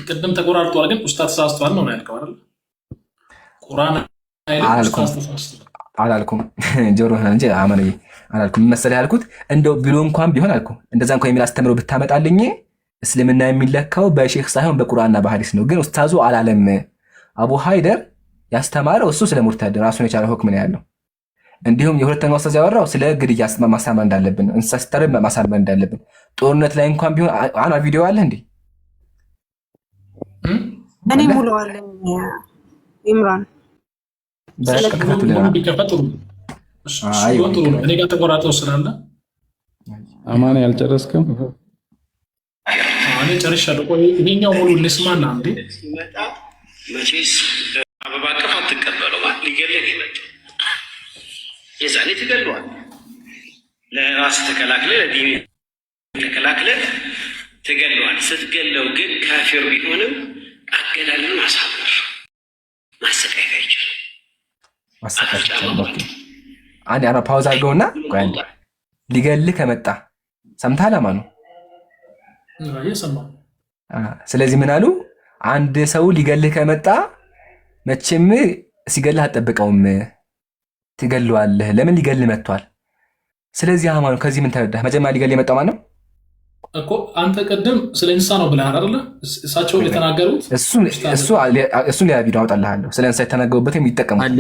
ቅድም ተቆራርጧል፣ ግን ኡስታዝ ተሳስቷል ነው ያልከው አይደል? ቁርአን አላልኩም አላልኩም፣ ጆሮ እንጂ አመንዬ አላልኩም መሰለህ ያልኩት እንደው ብሎ እንኳን ቢሆን አልኩ እንደዛ እንኳን የሚል አስተምሮ ብታመጣልኝ እስልምና የሚለካው በሼክ ሳይሆን በቁርአንና በሐዲስ ነው። ግን ኡስታዙ አላለም። አቡ ሃይደር ያስተማረው እሱ ስለ ሙርተድ ራሱን የቻለ ሁክም ነው ያለው። እንዲሁም የሁለተኛው ኡስታዝ ያወራው ስለ ግድያ ማሳመር እንዳለብን፣ እንስሳ ሲታረድ ማሳመር እንዳለብን፣ ጦርነት ላይ እንኳን ቢሆን አና ቪዲዮ አለ እንዴ? እኔ ሙሉ አለኝ ኢምራን እኔ ጋር ተቆራርጠው ስላለ አማን ያልጨረስክም? እኔ ጨርሻለሁ። ቆይ ይሄኛው ሙሉ እንስማና እንዴ ሲመጣ መቼስ አበባ አቀፍ አትቀበለው። ሊገልህ የመጣው የዛኔ ትገለዋል። ለራስ ተከላክለ ለዲን ተከላክለ ትገለዋል። ስትገለው ግን ካፊር ቢሆንም አገዳሉን አሳምር። ማሰቃየት አይቻልም። ማሰቃየት አይቻልም። Okay አንዴ አና pause አድርገውና ቆይ አንዴ ሊገልህ ከመጣ ሰምተሃል? አማ ነው። ስለዚህ ምን አሉ? አንድ ሰው ሊገልህ ከመጣ መቼም ሲገልህ አትጠብቀውም፣ ትገለዋለህ። ለምን ሊገልህ መጥቷል። ስለዚህ አማኑ ከዚህ ምን ተረዳህ? መጀመሪያ ሊገልህ የመጣው ማን ነው እኮ? አንተ ቅድም ስለ እንስሳ ነው ብለሃል አይደለ? እሳቸው የተናገሩት እሱን ሌላ ቪዲዮ አወጣልሃለሁ። ስለ እንስሳ የተናገሩበት የሚጠቀሙት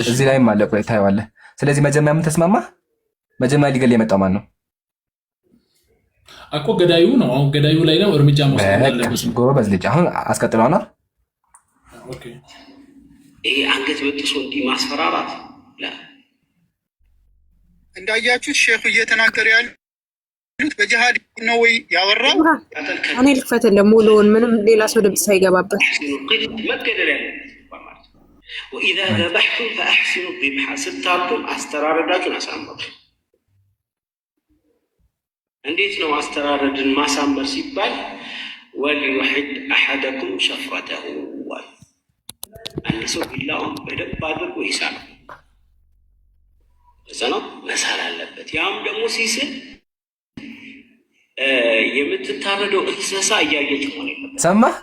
እዚህ ላይም አለ፣ ቆይ ታየዋለህ። ስለዚህ መጀመሪያ ምን ተስማማህ? መጀመሪያ ሊገልህ የመጣው ማን ነው እኮ? ገዳዩ ነው። አሁን ገዳዩ ላይ ነው እርምጃ መውሰድ ያለበት። ጎበዝ ልጅ። አሁን አስቀጥለዋና ይሄ አንገት በጥሶ እንዲህ ማስፈራራት እንዳያችሁት ሼኹ እየተናገሩ ያሉት በጅሃድ ነው ወይ ያወራው? እኔ ልክፈትልህ ሙሉውን፣ ምንም ሌላ ሰው ድምፅ ሳይገባበት። መገደል ያለበት ማለት ነው። ወኢዛ ዘበሕቱም ፈአሕሲኑ ዚብሓ፣ ስታርዱም አስተራረዳችሁን አሳምሩ። እንዴት ነው አስተራረድን ማሳመር ሲባል وليحد أحدكم شفرته፣ አንድ ሰው ቢላውን በደንብ አድርጎ ይሳል። እዛ ነው መሳል አለበት። ያም ደግሞ ሲስል የምትታረደው እንስሳ እያየች መሆን የለበትም። ሰማህ?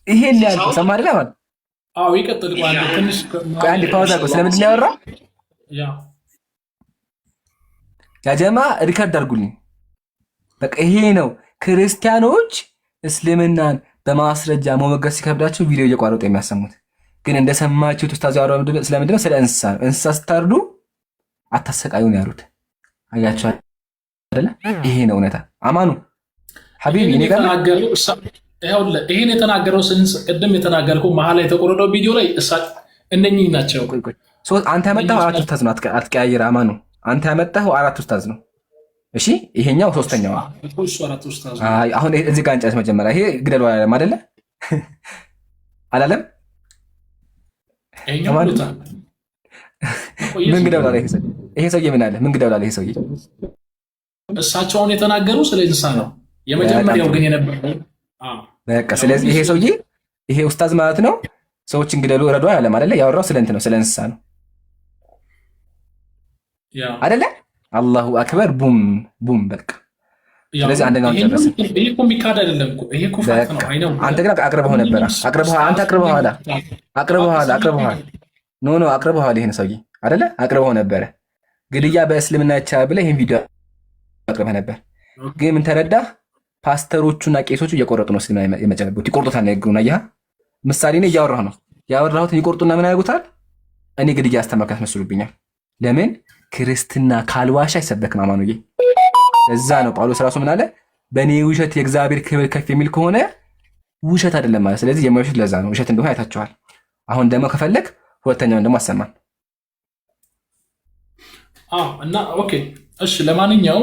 ይሄን ያልኩህ ሰማህ አይደል? አሁን አዎ፣ ይቀጥል። ትንሽ አንድ pause አድርጎ ስለምንድን ነው ያወራው? ያጀማ record አድርጉልኝ። በቃ ይሄ ነው ክርስቲያኖች እስልምናን በማስረጃ መሞገት ሲከብዳቸው ቪዲዮ እየቋረጡ የሚያሰሙት። ግን እንደሰማችሁት ኡስታዝ ያወራው ስለምንድን ነው? ስለ እንስሳ ነው። እንስሳ ስታርዱ አታሰቃዩ ነው ያሉት። አያችሁ አይደለ? ይሄ ነው እውነታ። አማኑ ሐቢቢ እኔ ጋር ይሄን የተናገረው ቅድም የተናገርከው መሀል ላይ የተቆረጠው ቪዲዮ ላይ እነኚህ ናቸው። አንተ ያመጣኸው አራት ኡስታዝ ነው። አትቀያይር አማኑ። አንተ ያመጣኸው አራት ኡስታዝ ነው። እሺ ይሄኛው ሶስተኛው። አሁን እዚህ ጋር እንጨርስ መጀመሪያ። ይሄ ግደሉ አላለም አይደለ? አላለም። ምን ግደሉ አለ ይሄ ሰውዬ? ምን አለ? ምን ግደሉ አለ ይሄ ሰውዬ? እሳቸው አሁን የተናገሩ ስለ እንስሳ ነው። የመጀመሪያው ግን የነበረው በቃ ስለዚህ ይሄ ሰውዬ ይሄ ኡስታዝ ማለት ነው ሰዎችን ግደሉ ረዱ አላለም አይደለ? ያወራው ስለ እንትን ነው፣ ስለ እንስሳ ነው አይደለ? አላሁ አክበር ቡም ቡም በቃ ስለዚህ አንደኛውን ጨረስን። ይሄ እኮ የሚካድ አይደለም እኮ ይሄ እኮ fact ነው። አይ ነው። አንተ ግን አቅርበኸው ነበረ። አቅርበኸዋል። አንተ አቅርበኸዋል። አቅርበኸዋል። አቅርበኸዋል። No no አቅርበኸዋል። ይሄን ሰውዬ አይደለ? አቅርበኸው ነበረ። ግድያ በእስልምና ይቻላል ብለህ ይህን ቪዲዮ አቅርበህ ነበር። ግን ምን ተረዳህ? ፓስተሮቹና ቄሶቹ እየቆረጡ ነው እስልምና የመጨረቡት፣ ይቆርጡታል ንግግሩን። አየህ፣ ምሳሌ እኔ እያወራሁ ነው። ያወራሁትን ይቆርጡና ምን ያደርጉታል? እኔ ግድያ አስተማርኩ ያስመስሉብኛል። ለምን? ክርስትና ካልዋሻ አይሰበክም። አማኑዬ፣ ለዛ ነው ጳውሎስ ራሱ ምን አለ? በእኔ ውሸት የእግዚአብሔር ክብር ከፍ የሚል ከሆነ ውሸት አይደለም ማለት። ስለዚህ የማይውሸት ለዛ ነው ውሸት እንደሆነ አይታችኋል። አሁን ደግሞ ከፈለግ ሁለተኛውን ደግሞ አሰማን። እና okay እሺ፣ ለማንኛው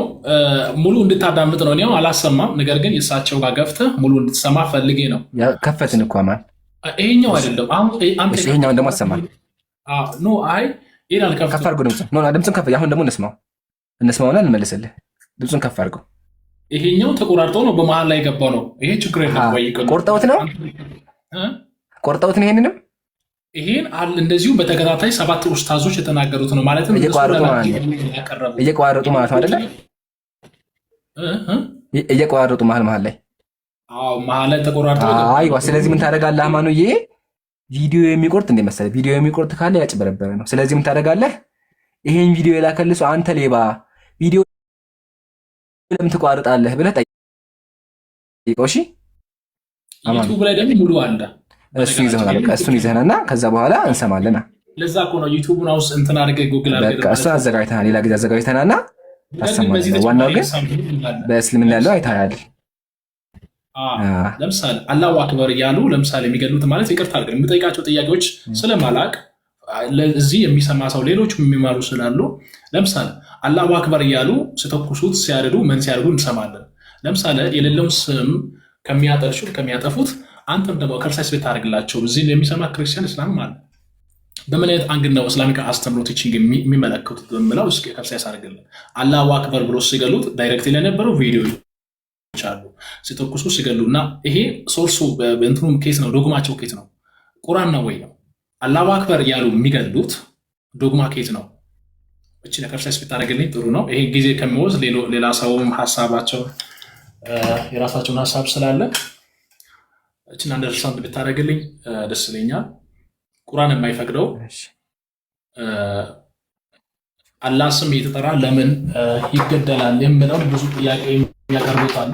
ሙሉ እንድታዳምጥ ነው። እኔው አላሰማም፣ ነገር ግን የእሳቸው ጋር ገፍተህ ሙሉ እንድትሰማ ፈልጌ ነው። ከፈትን እኮ አማን። ይሄኛው አይደለም። ይሄኛውን ደግሞ አሰማን። No አይ ይሄን አልከፍትም። ከፍ አድርገው ድምፁን። No ድምፁን ከፍ። አሁን ደግሞ እንስማው፣ እንስማውና እንመልስልህ። ድምፁን ከፍ አድርገው። ይሄኛው ተቆራርጦ ነው በመሀል ላይ የገባው ነው። ይሄ ችግር የለም። ቆርጠውት ነው ቆርጠውት ነው። ይሄንንም ይሄን እንደዚሁ በተከታታይ 7 ኡስታዞች የተናገሩት ነው። ማለትም እየቋረጡ ማለት ነው አይደለ? እየቋረጡ መሀል መሀል ላይ አዎ፣ መሀል ላይ ተቆራርጦ። አይዋ። ስለዚህ ምን ታደርጋለህ አማኑዬ? ቪዲዮ የሚቆርጥ እንደ መሰለህ ቪዲዮ የሚቆርጥ ካለ ያጭበረበረ ነው። ስለዚህ ምን ታደርጋለህ? ይሄን ቪዲዮ የላከልህ ሰው አንተ ሌባ ቪዲዮ ለምን ትቋርጣለህ ብለህ ጠይቀው። እሺ፣ ዩቲዩብ ላይ ደግሞ ሙሉ አለ። እሱን ይዘህና በቃ እሱን ይዘህና ከዛ በኋላ እንሰማለን። ለዛ እኮ ነው ዩቲዩብን አውስ እንትን አድርገህ ጉግል አድርገህ በቃ እሱን አዘጋጅተናል፣ ሌላ ጊዜ አዘጋጅተናልና ታሰማለህ። ዋናው ግን በእስልምና ያለው አይተሃል። ለምሳሌ አላሁ አክበር እያሉ ለምሳሌ የሚገሉት ማለት ይቅርታ አድርገን የምጠይቃቸው ጥያቄዎች ስለማላቅ እዚህ የሚሰማ ሰው ሌሎች የሚማሩ ስላሉ ለምሳሌ አላሁ አክበር እያሉ ሲተኩሱት ሲያርዱ ምን ሲያደርጉ እንሰማለን። ለምሳሌ የሌለውን ስም ከሚያጠልሹት ከሚያጠፉት አንተም ደግሞ ከርሳይስ ብታደርግላቸው እዚህ የሚሰማ ክርስቲያን እስላምም አለ። በምን አይነት angle ነው Islamic አስተምሮ teaching የሚመለከቱት በምለው እስኪ ከርሳይስ አድርግልን። አላሁ አክበር ብሎ ሲገሉት direct ለነበረው ቪዲዮ አሉ ሲተኩሱ ሲገሉ እና ይሄ source ኡ እንትኑ case ነው፣ ዶግማቸው case ነው፣ ቁራን ነው ወይ ነው? አላሁ አክበር እያሉ የሚገሉት ዶግማ case ነው? እቺ exercise ብታደርግልኝ ጥሩ ነው። ይሄ ጊዜ ከሚወስድ ሌላ ሰውም ሀሳባቸው የራሳቸውን ሀሳብ ስላለ እችን understand ብታደርግልኝ ደስ ይለኛል። ቁራን የማይፈቅደው አላህ ስም እየተጠራ ለምን ይገደላል የምለው ብዙ ጥያቄ የሚያቀርቡት አሉ።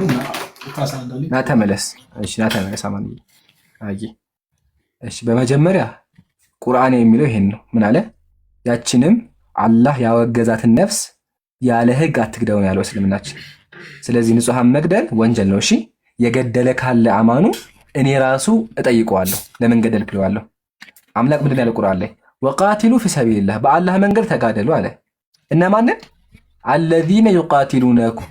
ና ተመለስ። እሺ ና ተመለስ። አማን አይ እሺ፣ በመጀመሪያ ቁርአን የሚለው ይሄን ነው። ምን አለ? ያችንም አላህ ያወገዛትን ነፍስ ያለ ሕግ አትግደው ነው ያለው እስልምናችን። ስለዚህ ንጹሐን መግደል ወንጀል ነው። እሺ የገደለ ካለ አማኑ እኔ ራሱ እጠይቀዋለሁ፣ ለምን ገደልክ እለዋለሁ። አምላክ ምንድን ያለው ቁርአን ላይ? وقاتلوا في سبيل الله፣ በአላህ መንገድ ተጋደሉ አለ። እነማንን? الذين يقاتلونكم፣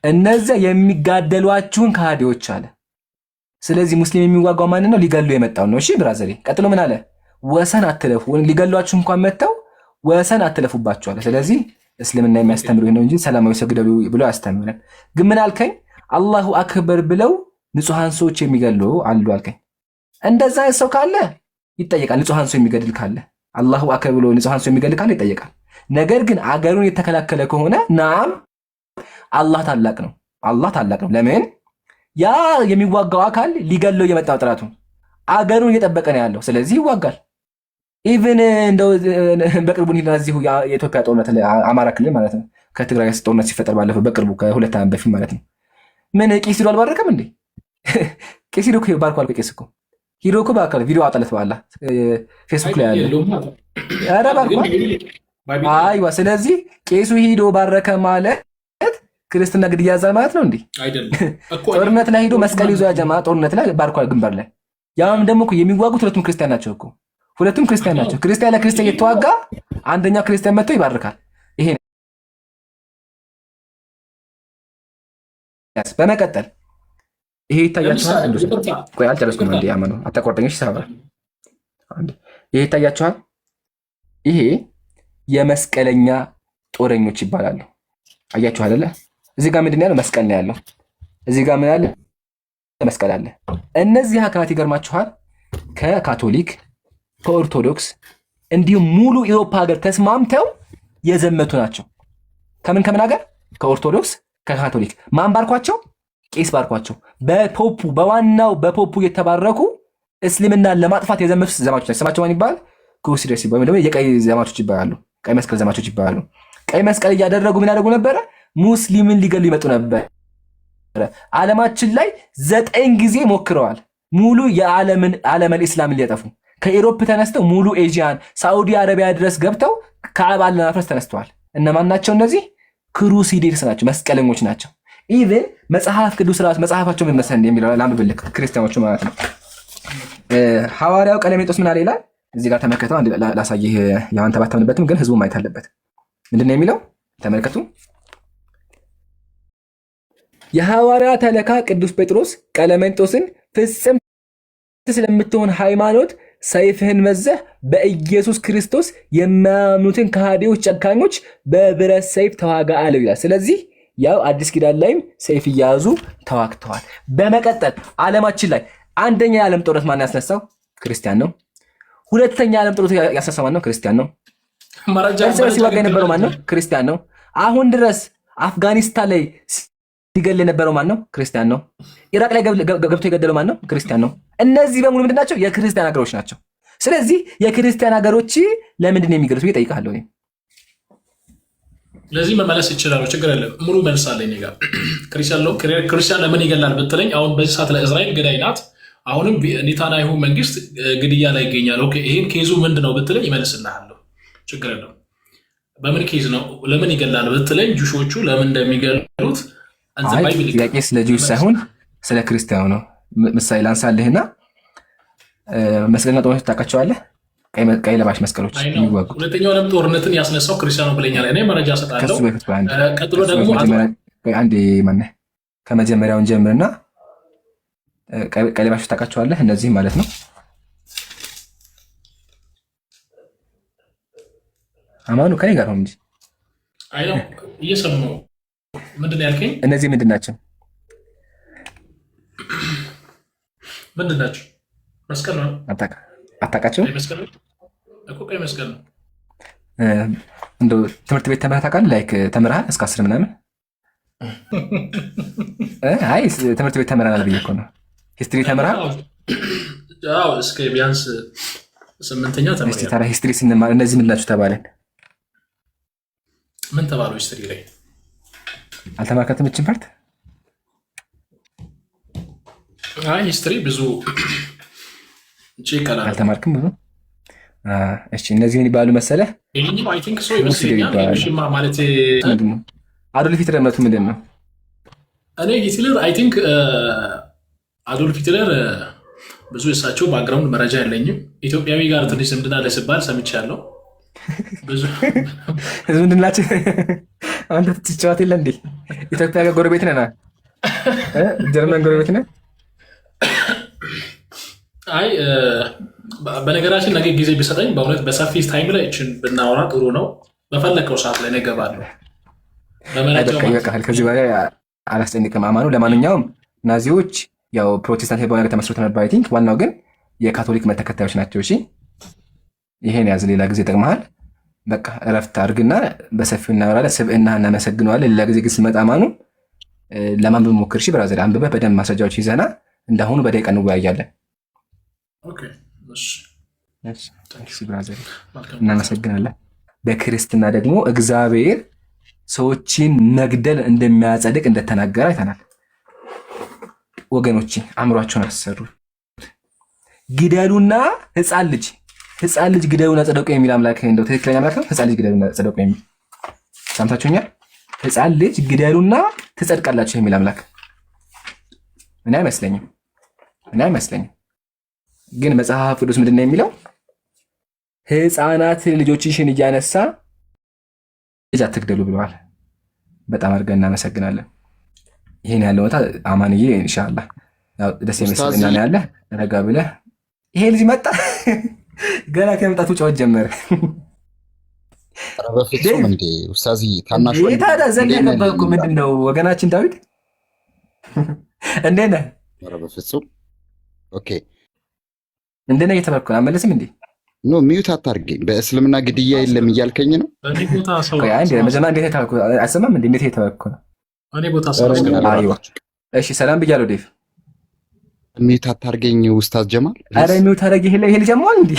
እነዚያ የሚጋደሏችሁን ከሃዲዎች አለ። ስለዚህ ሙስሊም የሚዋጋው ማንን ነው? ሊገሉ የመጣው ነው። እሺ brother ኤ፣ ቀጥሎ ምን አለ? ወሰን አትለፉ፣ ሊገሏችሁ እንኳን መጥተው ወሰን አትለፉባቸው አለ። ስለዚህ እስልምና የሚያስተምሩ ነው እንጂ ሰላማዊ ሰው ግደሉ ብሎ አያስተምርም። ግን ምን አልከኝ? አላሁ አክበር ብለው ንጹሐን ሰዎች የሚገሉ አሉ አልከኝ። እንደዛ ሰው ካለ ይጠየቃል። ንጹሐን ሰው የሚገድል ካለ፣ አላሁ አክበር ብሎ ንጹሐን ሰው የሚገድል ካለ ይጠየቃል። ነገር ግን አገሩን የተከላከለ ከሆነ ናም አላህ ታላቅ ነው። አላህ ታላቅ ነው። ለምን? ያ የሚዋጋው አካል ሊገለው የመጣው ጥራቱ አገሩን እየጠበቀ ነው ያለው። ስለዚህ ይዋጋል። Even እንደው በቅርቡ እዚሁ የኢትዮጵያ ጦርነት አማራ ክልል ማለት ነው ከትግራይ ጦርነት ሲፈጠር ባለፈው በቅርቡ ከ2 ዓመት በፊት ማለት ነው። ምን ቄስ ሂዶ አልባረከም እንዴ? ቄስ ሂዶ ባርኳል። ቄስ እኮ ሂዶ እኮ ባርኳል። ቪዲዮ አውጣለት በኋላ ፌስቡክ ላይ ያለ ኧረ ባርኳል። አይዋ ስለዚህ ቄሱ ሂዶ ባረከ ማለት ክርስትና ግድያ ያዛል ማለት ነው እንዴ? ጦርነት ላይ ሂዶ መስቀል ይዞ ያጀማ ጦርነት ላይ ባርኳል፣ ግንባር ላይ። ያም ደግሞ እኮ የሚዋጉት ሁለቱም ክርስቲያን ናቸው እኮ፣ ሁለቱም ክርስቲያን ናቸው። ክርስቲያን ለክርስቲያን እየተዋጋ አንደኛው ክርስቲያን መጥቶ ይባርካል። ይሄ በመቀጠል ይሄ ይታያችኋል። ቆይ አልጨረስኩም። እንዴ አመኑ አታቋርጠኝ። እሺ ሰባ ይሄ ይታያችኋል። ይሄ የመስቀለኛ ጦረኞች ይባላሉ። አያችሁ አይደለ? እዚህ ጋር ምንድን ነው ያለው? መስቀል ነው ያለው። እዚህ ጋር ምን አለ? መስቀል አለ። እነዚህ አካላት ይገርማችኋል፣ ከካቶሊክ፣ ከኦርቶዶክስ እንዲሁም ሙሉ ኢሮፓ ሀገር ተስማምተው የዘመቱ ናቸው። ከምን ከምን ሀገር? ከኦርቶዶክስ፣ ከካቶሊክ። ማን ባርኳቸው? ቄስ ባርኳቸው። በፖፑ፣ በዋናው በፖፑ የተባረኩ እስልምናን ለማጥፋት የዘመቱ ዘማቾች ናቸው። ስማቸው ማን ይባላል? Crusaders ይባላል፣ ወይ ደግሞ የቀይ ዘማቾች ይባላሉ። ቀይ መስቀል ዘማቾች ይባላሉ። ቀይ መስቀል እያደረጉ ምን ያደርጉ ነበረ? ሙስሊምን ሊገሉ ይመጡ ነበረ። ዓለማችን ላይ 9 ጊዜ ሞክረዋል። ሙሉ የዓለምን ዓለመል ኢስላምን ሊያጠፉ ከ Europe ተነስተው ሙሉ ኤዥያን ሳዑዲ አረቢያ ድረስ ገብተው ካዕባን ለማፍረስ ተነስተዋል። እነማን ናቸው እነዚህ? Crusaders ናቸው፣ መስቀለኞች ናቸው። Even መጽሐፍ ቅዱስ ራሱ መጽሐፋቸው ምን መሰለህ የሚለው ላንብብልህ፣ ክርስቲያኖቹ ማለት ነው። ሐዋርያው ቀለሜጦስ ምን አለ ይላል። እዚህ ጋር ተመልከተው፣ አንድ ላሳይህ። ያው አንተ ባታምንበትም ግን ህዝቡ ማየት አለበት። ምንድን ነው የሚለው? ተመልከቱ። የሐዋርያት አለቃ ቅዱስ ጴጥሮስ ቀለሜንጦስን ፍጽምት ስለምትሆን ሃይማኖት ሰይፍህን መዘህ በኢየሱስ ክርስቶስ የማያምኑትን ከሃዲዎች ጨካኞች በብረት ሰይፍ ተዋጋ አለው ይላል። ስለዚህ ያው አዲስ ኪዳን ላይም ሰይፍ እየያዙ ተዋግተዋል። በመቀጠል ዓለማችን ላይ አንደኛ የዓለም ጦርነት ማን ያስነሳው? ክርስቲያን ነው። ሁለተኛ የዓለም ጦርነት ያስነሳው ማን ነው? ክርስቲያን ነው። መረጃ እርስ በርስ ሲዋጋ የነበረው ማን ነው? ክርስቲያን ነው። አሁን ድረስ አፍጋኒስታን ላይ ሲገል የነበረው ማን ነው? ክርስቲያን ነው። ኢራቅ ላይ ገብቶ የገደለው ማን ነው? ክርስቲያን ነው። እነዚህ በሙሉ ምንድን ናቸው? የክርስቲያን ሀገሮች ናቸው። ስለዚህ የክርስቲያን ሀገሮች ለምንድን ነው የሚገሉት ብዬ እጠይቅሃለሁ እኔ። ለዚህ መመለስ ይችላሉ። ችግር የለም። ሙሉ መልስ አለኝ እኔ ጋር። ክርስቲያን ለምን ይገላል ብትለኝ አሁን በዚህ ሰዓት ላይ እስራኤል ገዳይ ናት። አሁንም ኔታንያሁ መንግስት ግድያ ላይ ይገኛል። Okay፣ ይህን case ኡ ምንድን ነው ብትለኝ ይመልስልሃለሁ። ችግር የለም። በምን case ነው ለምን ይገላል ብትለኝ Jewish ኦቹ ለምን እንደሚገሉት አይ Bible ጥያቄ ስለ Jewish ሳይሆን ስለ ክርስቲያኑ ነው። ምሳሌ ላንሳልህና መስቀልና ጦርነት ታውቃቸዋለህ? ቀይ ለባሽ መስቀሎች የሚዋጉት ሁለተኛው ዓለም ጦርነትን ያስነሳው ክርስቲያኑ ብለኛል። እኔ መረጃ እሰጣለሁ። ከሱ በፊት ቆይ አንዴ ቀጥሎ ከሱ ደግሞ በፊት መጀመሪያ ቆይ አንዴ ማነህ ከመጀመሪያውን ጀምርና ቀይ ለባሾች ታውቃቸዋለህ? እነዚህ ማለት ነው። አማኑ ከኔ ጋር ነው እንጂ አይ ነው እየሰማሁ። ምንድን ነው ያልከኝ? እነዚህ ምንድን ናቸው? ምንድን ናቸው? መስቀል ነው። አታውቃቸውም? ቀይ መስቀል ነው እኮ፣ ቀይ መስቀል ነው። እንደው ትምህርት ቤት ተምረህ ታውቃለህ? Like ተምረሃል እስከ 10 ምናምን? አይ ትምህርት ቤት ተምረናል ብዬ እኮ ነው። History ተምረሃል? አዎ፣ እስከ ቢያንስ ስምንተኛ እስቲ ተምሬያለሁ። ታዲያ history ስንማር እነዚህ ምንድን ናቸው ተባለን? ምን ተባለው history ላይ? አልተማርከትም? እችን part? አይ history ብዙ check አላደረኩም። አልተማርክም ብዙ? እሺ እነዚህ ምን ይባሉ መሰለህ? ይሄኛው I think so ሙስሊም ይመስለኛል። ይባላሉ። ሽማ ማለት ምንድን ነው? አዶልፍ ሂትለር እምነቱ ምንድን ነው? እኔ ሂትለር I think አዶልፍ ሂትለር ብዙ የእሳቸው background መረጃ የለኝም። ኢትዮጵያዊ ጋር ትንሽ ዝምድና አለ ሲባል ሰምቻለሁ። ብዙ ዝምድናችን አንተ ትጫወት የለ እንዴ? ኢትዮጵያ ጋር ጎረቤት ነና ጀርመን ጎረቤት ነን። አይ በነገራችን ነገ ጊዜ ቢሰጠኝ በእውነት በሰፊ time ላይ እችን ብናወራ ጥሩ ነው። በፈለከው ሰዓት ላይ እገባለሁ። አይ በመረጃው በቃ ማለት ነው። ይበቃል። ከዚህ በላይ አላስጨንቅም። አማኑ ለማንኛውም ናዚዎች ያው ፕሮቴስታንት የሚባለው ነገር ተመስርቶ ነበር I think። ዋናው ግን የካቶሊክ እምነት ተከታዮች ናቸው። እሺ ይሄን ያዝ፣ ሌላ ጊዜ ይጠቅመሃል። በቃ እረፍት አድርግና በሰፊው እናወራለን። ስብዕና እናመሰግነዋለን። ሌላ ጊዜ ግን ስመጣ አማኑ ለማንበብ ሞክር። እሺ brother፣ አንብበህ በደንብ ማስረጃዎች ይዘና እንዳሁኑ በደቂቃ እንወያያለን። Okay፣ እሺ፣ እሺ brother፣ መልካም። እናመሰግናለን። በክርስትና ደግሞ እግዚአብሔር ሰዎችን መግደል እንደሚያጸድቅ እንደተናገረ አይተናል። ወገኖቼ አእምሯቸውን አሰሩ። ግደሉና ህፃን ልጅ ግደሉና ጸደቁ የሚል አምላክ እንደው ትክክለኛ አምላክ ነው? ህፃን ልጅ ግደሉና ጸደቁ የሚል ሰምታችሁኛል? ህፃን ልጅ ግደሉና ትጸድቃላችሁ የሚል አምላክ እኔ አይመስለኝም። እኔ አይመስለኝም። ግን መጽሐፍ ቅዱስ ምንድን ነው የሚለው? ህፃናት ልጆችሽን እያነሳ ልጅ አትግደሉ ብለዋል። በጣም አድርገን እናመሰግናለን። ይሄን ያለው ቦታ አማንዬ፣ ኢንሻአላህ ያው ደስ የሚል ኡስታዝ ስብዕና ነው ያለ። ረጋ ብለህ ይሄ ልጅ መጣ። ገና ከመምጣቱ ጨዋታ ጀመረ። ኧረ በፍጹም እንዴ ኡስታዝዬ፣ ታናሽ እንዴ ወንድም ታዲያ ዘለህ እንዴት ነህ? ገባህ እኮ። ምንድን ነው ወገናችን ዳዊት እንዴት ነህ? ኧረ በፍጹም okay። እንዴት ነህ እየተባልኩ ነው። አመለስም እንዴ? No mute አታርገኝ። በእስልምና ግድያ የለም እያልከኝ ነው? በእኔ ቦታ ሰው ቆይ አንዴ መጀመሪያ እንዴት የተባልኩ አይሰማም እንዴ? እንዴት የተባልኩ ነው? እኔ ቦታ ሰው አስገባ። አይዋ እሺ፣ ሰላም ብያለሁ ዴቭ። Mute አታርገኝ ኡስታዝ ጀማል አረ Please። Mute አደረገ። ይሄ ልጅ ያመዋል እንዴ?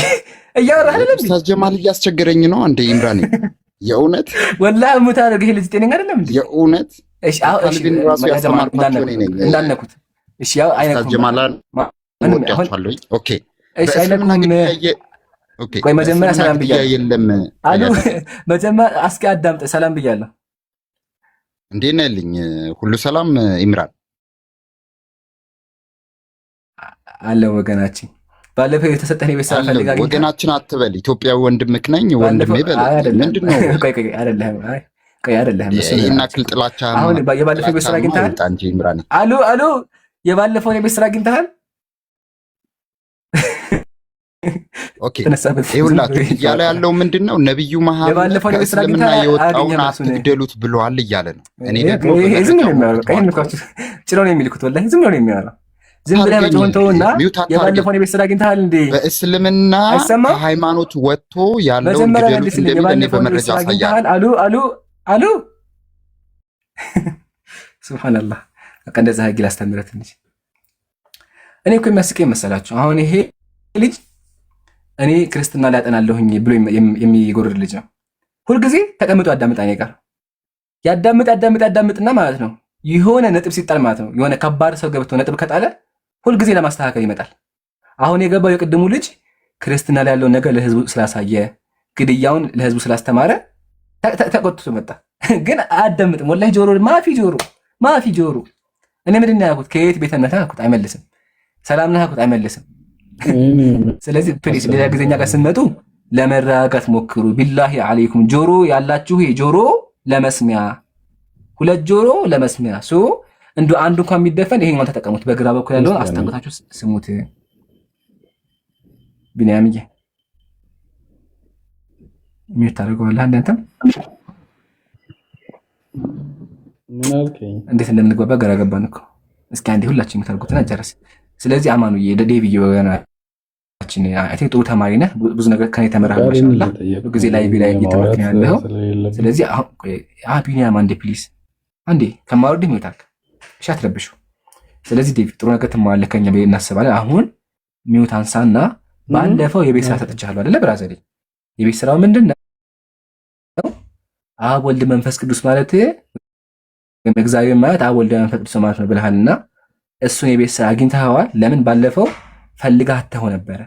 እያወራህ አይደለም እንዴ? ኡስታዝ ጀማል እያስቸገረኝ ነው። አንዴ ኢምራኔ የእውነት ወላሂ mute አደረገ። ይሄ ልጅ ጤነኛ አይደለም እንዴ? የእውነት እሺ አሁን እሺ ካልቪን ራሱ ያ ጀማ ያስተማርኳቸው እኔ ነኝ። እንዳነኩት። እሺ ያው ኡስታዝ አይነኩም። ጀማላን ማንም አሁን እወዳችኋለሁ። Okay እሺ በእስልምና አይነኩም። ግድያ okay ቆይ መጀመሪያ በእስልምና ሰላም ግድያ ብያለሁ የለም። አሉ። ቆይ መጀመሪያ እስኪ አዳምጥ። ሰላም ብያለሁ። እንዴት ነህ ልኝ? ሁሉ ሰላም ኢምራን? አለ ወገናችን። ባለፈው የተሰጠን የቤት ስራ አለ ፈልግ አግኝተሃል? ወገናችን አትበል። ኢትዮጵያዊ ወንድምክ ነኝ ወንድሜ ባለፈው በል። አይ አይደለም፣ ምንድን ነው ቆይ ቆይ አይደለህም። አይ ቆይ አይደለህም። እሱን ይህን ያክል ጥላቻህማ አሁን የባለፈው የቤት ስራ ጥላቻህማ አግኝተሃል? ይውጣ እንጂ ኢምራን። አሉ አሉ የባለፈውን የቤት ስራ አግኝተሃል? Okay ተነሳበት። ይኸውላችሁ እያለ ያለው ምንድን ነው? ነቢዩ መሐመድ የባለፈውን የቤት ስራ ከእስልምና አግኝተሃል? የወጣውን አገኘህ መልሱን። አትግደሉት ብለዋል እያለ ነው። እኔ ደግሞ ይሄ ዝም ብሎ በመረጃ ነው የሚያወራው። በቃ ይሄን ሞግተዋለሁ። እኮ ጭሮ ነው የሚልኩት። ወላሂ ዝም ብሎ ነው የሚያወራው። ዝም ብለህ አታርገኝ፣ መጮህን ተውና Mute አታርገኝ። የባለፈውን የቤት ስራ አግኝተሃል እንዴ? በእስልምና አይሰማም? ከሃይማኖት ወጥቶ ያለውን መጀመሪያ ግደሉት መልስልኝ። እንደሚል እኔ የባለፈውን የቤት በመረጃ ስራ አሳያለሁ። አግኝተሃል? አሉ አሉ አሉ። ሱብሃንአላህ። በቃ እንደዛ ህግ ላስተምረህ ትንሽ። እኔ እኮ የሚያስቀኝ መሰላችሁ አሁን ይሄ ልጅ እኔ ክርስትና ላይ አጠናለሁኝ ብሎ የሚጎርር ልጅ ነው። ሁልጊዜ ተቀምጦ ያዳምጣ፣ እኔ ጋር ያዳምጥ ያዳምጥ ያዳምጥና ማለት ነው የሆነ ነጥብ ሲጣል ማለት ነው የሆነ ከባድ ሰው ገብቶ ነጥብ ከጣለ ሁልጊዜ ለማስተካከል ይመጣል። አሁን የገባው የቅድሙ ልጅ ክርስትና ላይ ያለውን ነገር ለህዝቡ ስላሳየ፣ ግድያውን ለህዝቡ ስላስተማረ ተቆጥቶ መጣ። ግን አያዳምጥም። ወላሂ ጆሮ ማፊ ጆሮ ማፊ ጆሮ። እኔ ምንድን ነው ያልኩት? ከየት ቤተ እምነት አልኩት፣ አይመልስም። ሰላም ነህ አልኩት፣ አይመልስም። ስለዚህ please ሌላ ጊዜ እኛ ጋር ስትመጡ ለመረጋጋት ሞክሩ። ቢላሂ አለይኩም ጆሮ ያላችሁ ጆሮ ለመስሚያ፣ ሁለት ጆሮ ለመስሚያ፣ so እንዱ አንዱ እንኳን የሚደፈን ይሄኛውን ተጠቀሙት። በግራ በኩል ያለውን አስጠግታችሁ ስሙት። ቢንያምዬ mute ታደርገዋለህ። አንተም ምን አልከኝ? እንዴት እንደምንግባባ ግራ ገባን እኮ። እስኪ አንዴ ሁላችን mute አድርጉትና ጨርስ። ስለዚህ አማኑዬ፣ ዴቪዬ፣ ወገናችን I think ጥሩ ተማሪ ነህ። ብዙ ነገር ከኔ ተምረሃል። ፈቃዴን ማሻአላህ እየጠየቅኩ ብዙ ጊዜ ላይ ላይ ነው። እየተማርክ ማውራት ነው ያለኸው። ስለሌለብኝ ስለዚህ አሁን ቆይ፣ ቢኒያም አንዴ please፣ አንዴ ከማወርድህ mute አድርግ። እሺ አትረብሹ። ስለዚህ ዴቪ ጥሩ ነገር ትማራለህ ከኛ ብዬ እናስባለን። አሁን mute አንሳና ባለፈው የቤት ስራ ሰጥቻለሁ አይደለ brother? የቤት ስራው ምንድን ነው? አብ ወልድ መንፈስ ቅዱስ ማለት ወይም እግዚአብሔር ማለት አብ ወልድ መንፈስ ቅዱስ ማለት ነው ብለሃልና እሱን የቤት ስራ አግኝተኸዋል። ለምን ባለፈው ፈልገህ አጥተኸው ነበረ።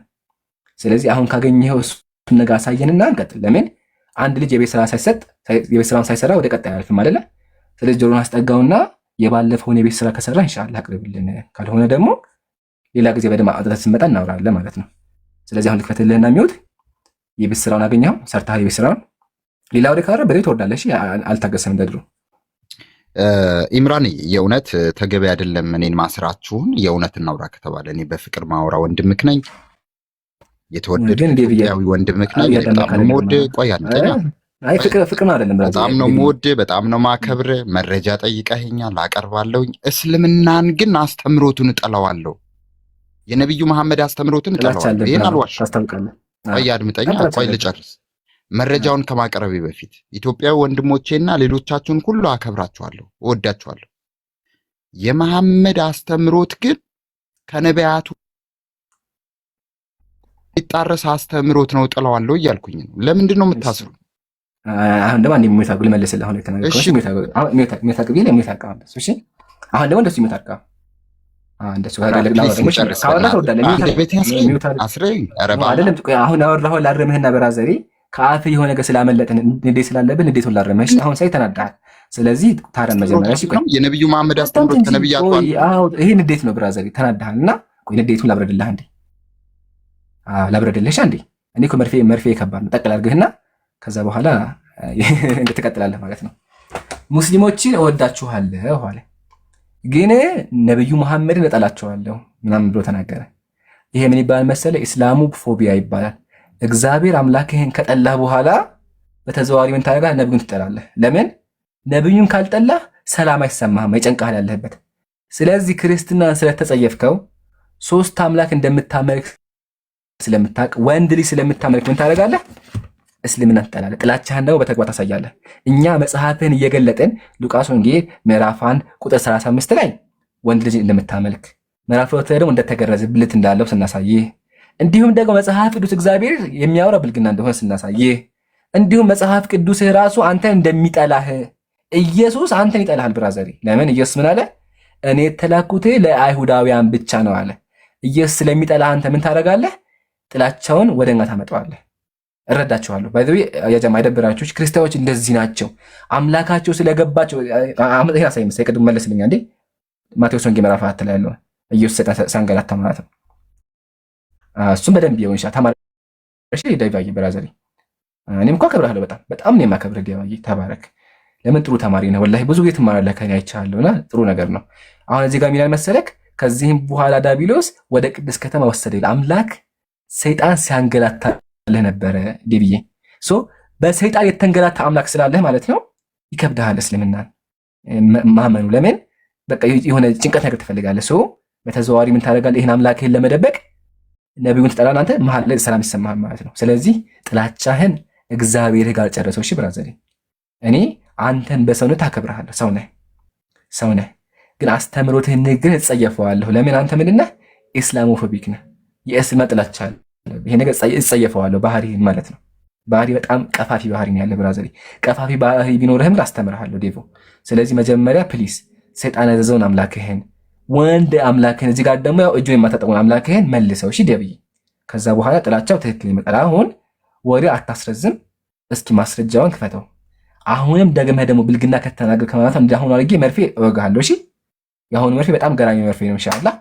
ስለዚህ አሁን ካገኘኸው እሱን ነገር አሳየንና እንቀጥል። ለምን አንድ ልጅ የቤት ስራ ሳይሰጥ፣ የቤት ስራውን ሳይሰራ ወደ ቀጣይ አያልፍም አይደለ? ስለዚህ ጆሮን አስጠጋውና የባለፈውን የቤት ስራ ከሰራ ኢንሻአላህ አቅርብልን፣ ካልሆነ ደግሞ ሌላ ጊዜ በደንብ አጥተህ ስትመጣ እናወራለን ማለት ነው። ስለዚህ አሁን ልክፈትልህና mute የቤት ስራውን አገኘኸው፣ ሰርተሃል የቤት ስራውን። ሌላ ወደ ካረ በሬ ትወርዳለህ። እሺ አልታገሰም እንደ ድሮ። ኢምራን የእውነት ተገቢ አይደለም እኔን ማስራችሁን። የእውነት እናውራ ከተባለ እኔ በፍቅር ማውራ ወንድምክ ነኝ፣ የተወደድክ ግን ዴቪ ኢትዮጵያዊ ወንድምክ ነኝ። እኔ እያዳመጥክ በጣም ነው አይደለም። የምወድህ። ቆይ አድምጠኛ። አይ ፍቅር ፍቅር ነው አይደለም brother። በጣም ነው የምወድህ፣ በጣም ነው ማከብር። መረጃ ጠይቀኸኛል፣ አቀርባለሁኝ። እስልምናን ግን አስተምሮቱን እጠላዋለሁ። የነቢዩ መሐመድ አስተምሮትን ጥላቻ እጠላዋለሁ። አለብህ። ይህን አልዋሽም። ታስታውቃለህ። ቆይ አድምጠኛ፣ ጥላቻ ቆይ አለብህ። ልጨርስ። መረጃውን ከማቅረቤ በፊት ኢትዮጵያዊ ወንድሞቼና ሌሎቻችሁን ሁሉ አከብራችኋለሁ፣ እወዳችኋለሁ። የመሐመድ አስተምሮት ግን ከነቢያቱ የሚጣረስ አስተምሮት ነው፣ እጥለዋለሁ እያልኩኝ ነው። ለምንድን ነው የምታስሩ? አሁን ደግሞ አንዴ mute አድርጎ ልመልስልህ። አሁን የተናገርከው እሺ mute አድርጎ አሁን mute አድርጎ ብዬ mute አድርገው እሺ። አሁን ደግሞ እንደሱ mute አድርገው እንደሱ Please እንጨርስ። ካወራ በእናትህ ትወርዳለህ። አንድ ቤት አስረኝ አስረኝ። ኧረ በአላህ አይደለም ቆይ፣ አሁን አወራኸው ላርምህና brother ኤ ከአፍህ የሆነ ነገር ስላመለጠን ንዴት ስላለብን ንዴቱን ላርምህ። እሺ አሁን ሳይ ተናዳሃል። ስለዚህ ታረም መጀመሪያ። እሺ ቆይ ነው የነቢዩ መሐመድ አዳምጥ አስተምሮት እንጂ ከነቢያቱ ቆይ፣ አንዱ ነው። አዎ ይሄ ንዴት ነው brother ኤ፣ ተናዳሃል እና ቆይ ንዴቱን ላብረድልህ አንዴ። አዎ ላብረድልህ። እሺ አንዴ። እኔ እኮ መርፌ መርፌ ከባድ ነው። ጠቅል አድርግህና ከዛ በኋላ ትቀጥላለህ ማለት ነው። ሙስሊሞችን እወዳችኋለሁ አለ፣ ግን ነብዩ መሐመድን እጠላቸዋለሁ ምናምን ብሎ ተናገረ። ይሄ ምን ይባላል መሰለ? Islamophobia ይባላል። እግዚአብሔር አምላክህን ከጠላህ በኋላ በተዘዋዋሪ ምን ታደርጋለህ? ነብዩን ትጠላለህ። ለምን? ነብዩን ካልጠላህ ሰላም አይሰማህም፣ ይጨንቅሃል ያለህበት። ስለዚህ ክርስትናን ስለተጸየፍከው፣ ሶስት አምላክ እንደምታመልክ ስለምታውቅ፣ ወንድ ልጅ ስለምታመልክ ምን ታደርጋለህ? እስልምና ትጠላለህ። ጥላቻህን ደግሞ በተግባር ታሳያለህ። እኛ መጽሐፍህን እየገለጥን ሉቃስ ወንጌል ምዕራፍ 1 ቁጥር 35 ላይ ወንድ ልጅ እንደምታመልክ፣ ምዕራፍ 2 ላይ ደግሞ እንደተገረዘ ብልት እንዳለው ስናሳይህ፣ እንዲሁም ደግሞ መጽሐፍ ቅዱስ እግዚአብሔር የሚያወራው ብልግና እንደሆነ ስናሳይህ፣ እንዲሁም መጽሐፍ ቅዱስህ ራሱ አንተን እንደሚጠላህ፣ ኢየሱስ አንተን ይጠላሃል brother። ለምን? ኢየሱስ ምን አለ? እኔ የተላኩት ለአይሁዳውያን ብቻ ነው አለ። ኢየሱስ ስለሚጠላህ አንተ ምን ታደርጋለህ? ጥላቻውን ወደ እኛ ታመጣዋለህ። እረዳችኋለሁ። By the way ያጀማ አይደብራችሁ። ክርስቲያኖች እንደዚህ ናቸው። አምላካቸው ስለገባቸው ይሄን አሳይ መሰለኝ። ቅድም መለስልኛ እንዴ፣ ማቴዎስ ወንጌል ምዕራፍ 4 ላይ ያለው ኢየሱስ ሰይጣን ሳንገላታ ማለት ነው። እሱም በደንብ ይሆን ይችላል። ተማሪ። እሺ ዳይቫዬ brother፣ እኔም እኮ አከብርሃለሁ። በጣም በጣም ነው የማከብርህ ዳይቫዬ፣ ተባረክ። ለምን? ጥሩ ተማሪ ነህ። ወላሂ ብዙ ጊዜ ትማራለህ ከእኔ አይቻለሁና ጥሩ ነገር ነው። አሁን እዚህ ጋር ሚላል መሰለክ፣ ከዚህም በኋላ ዳቢሎስ ወደ ቅድስት ከተማ ወሰደ ይላል። አምላክ ሰይጣን ሲያንገላታልህ ነበረ ዲብዬ። So በሰይጣን የተንገላታ አምላክ ስላለህ ማለት ነው ይከብድሃል እስልምናን ማመኑ። ለምን? በቃ የሆነ ጭንቀት ነገር ትፈልጋለህ። So በተዘዋዋሪ ምን ታደርጋለህ? ይህን አምላክህን ለመደበቅ ነቢዩን ትጠላና አንተ መሀል ላይ ሰላም ይሰማሃል ማለት ነው። ስለዚህ ጥላቻህን እግዚአብሔር ጋር ጨረሰው። እሺ brother፣ እኔ አንተን በሰውነት አከብርሃለሁ። ሰው ነህ፣ ሰው ነህ። ግን አስተምሮትህን፣ ንግግርህን እጸየፈዋለሁ። ለምን? አንተ ምንድን ነህ? Islamophobic ነህ። የእስልምና ጥላቻ አለ። ይሄ ነገር እጸየፈዋለሁ፣ ባህሪህን ማለት ነው። ባህሪ በጣም ቀፋፊ ባህሪ ነው ያለ brother። ቀፋፊ ባህሪ ቢኖርህም ላስተምርሃለሁ ዴቮ። ስለዚህ መጀመሪያ please ሰይጣን ያዘዘውን አምላክህን፣ ወንድ አምላክህን፣ እዚህ ጋር ደግሞ ያው እጁን የማታጠቀውን አምላክህን መልሰው። እሺ ደብይ። ከዛ በኋላ ጥላቻው ትክክል ይመጣል። አሁን ወሬ አታስረዝም። እስኪ ማስረጃውን ክፈተው። አሁንም ደግመህ ደግሞ ብልግና ከተናገር ከማለት እንዳሁኑ አድርጌ መርፌ እወጋሃለሁ። እሺ፣ የአሁኑ መርፌ በጣም ገራሚ መርፌ ነው። ኢንሻአላህ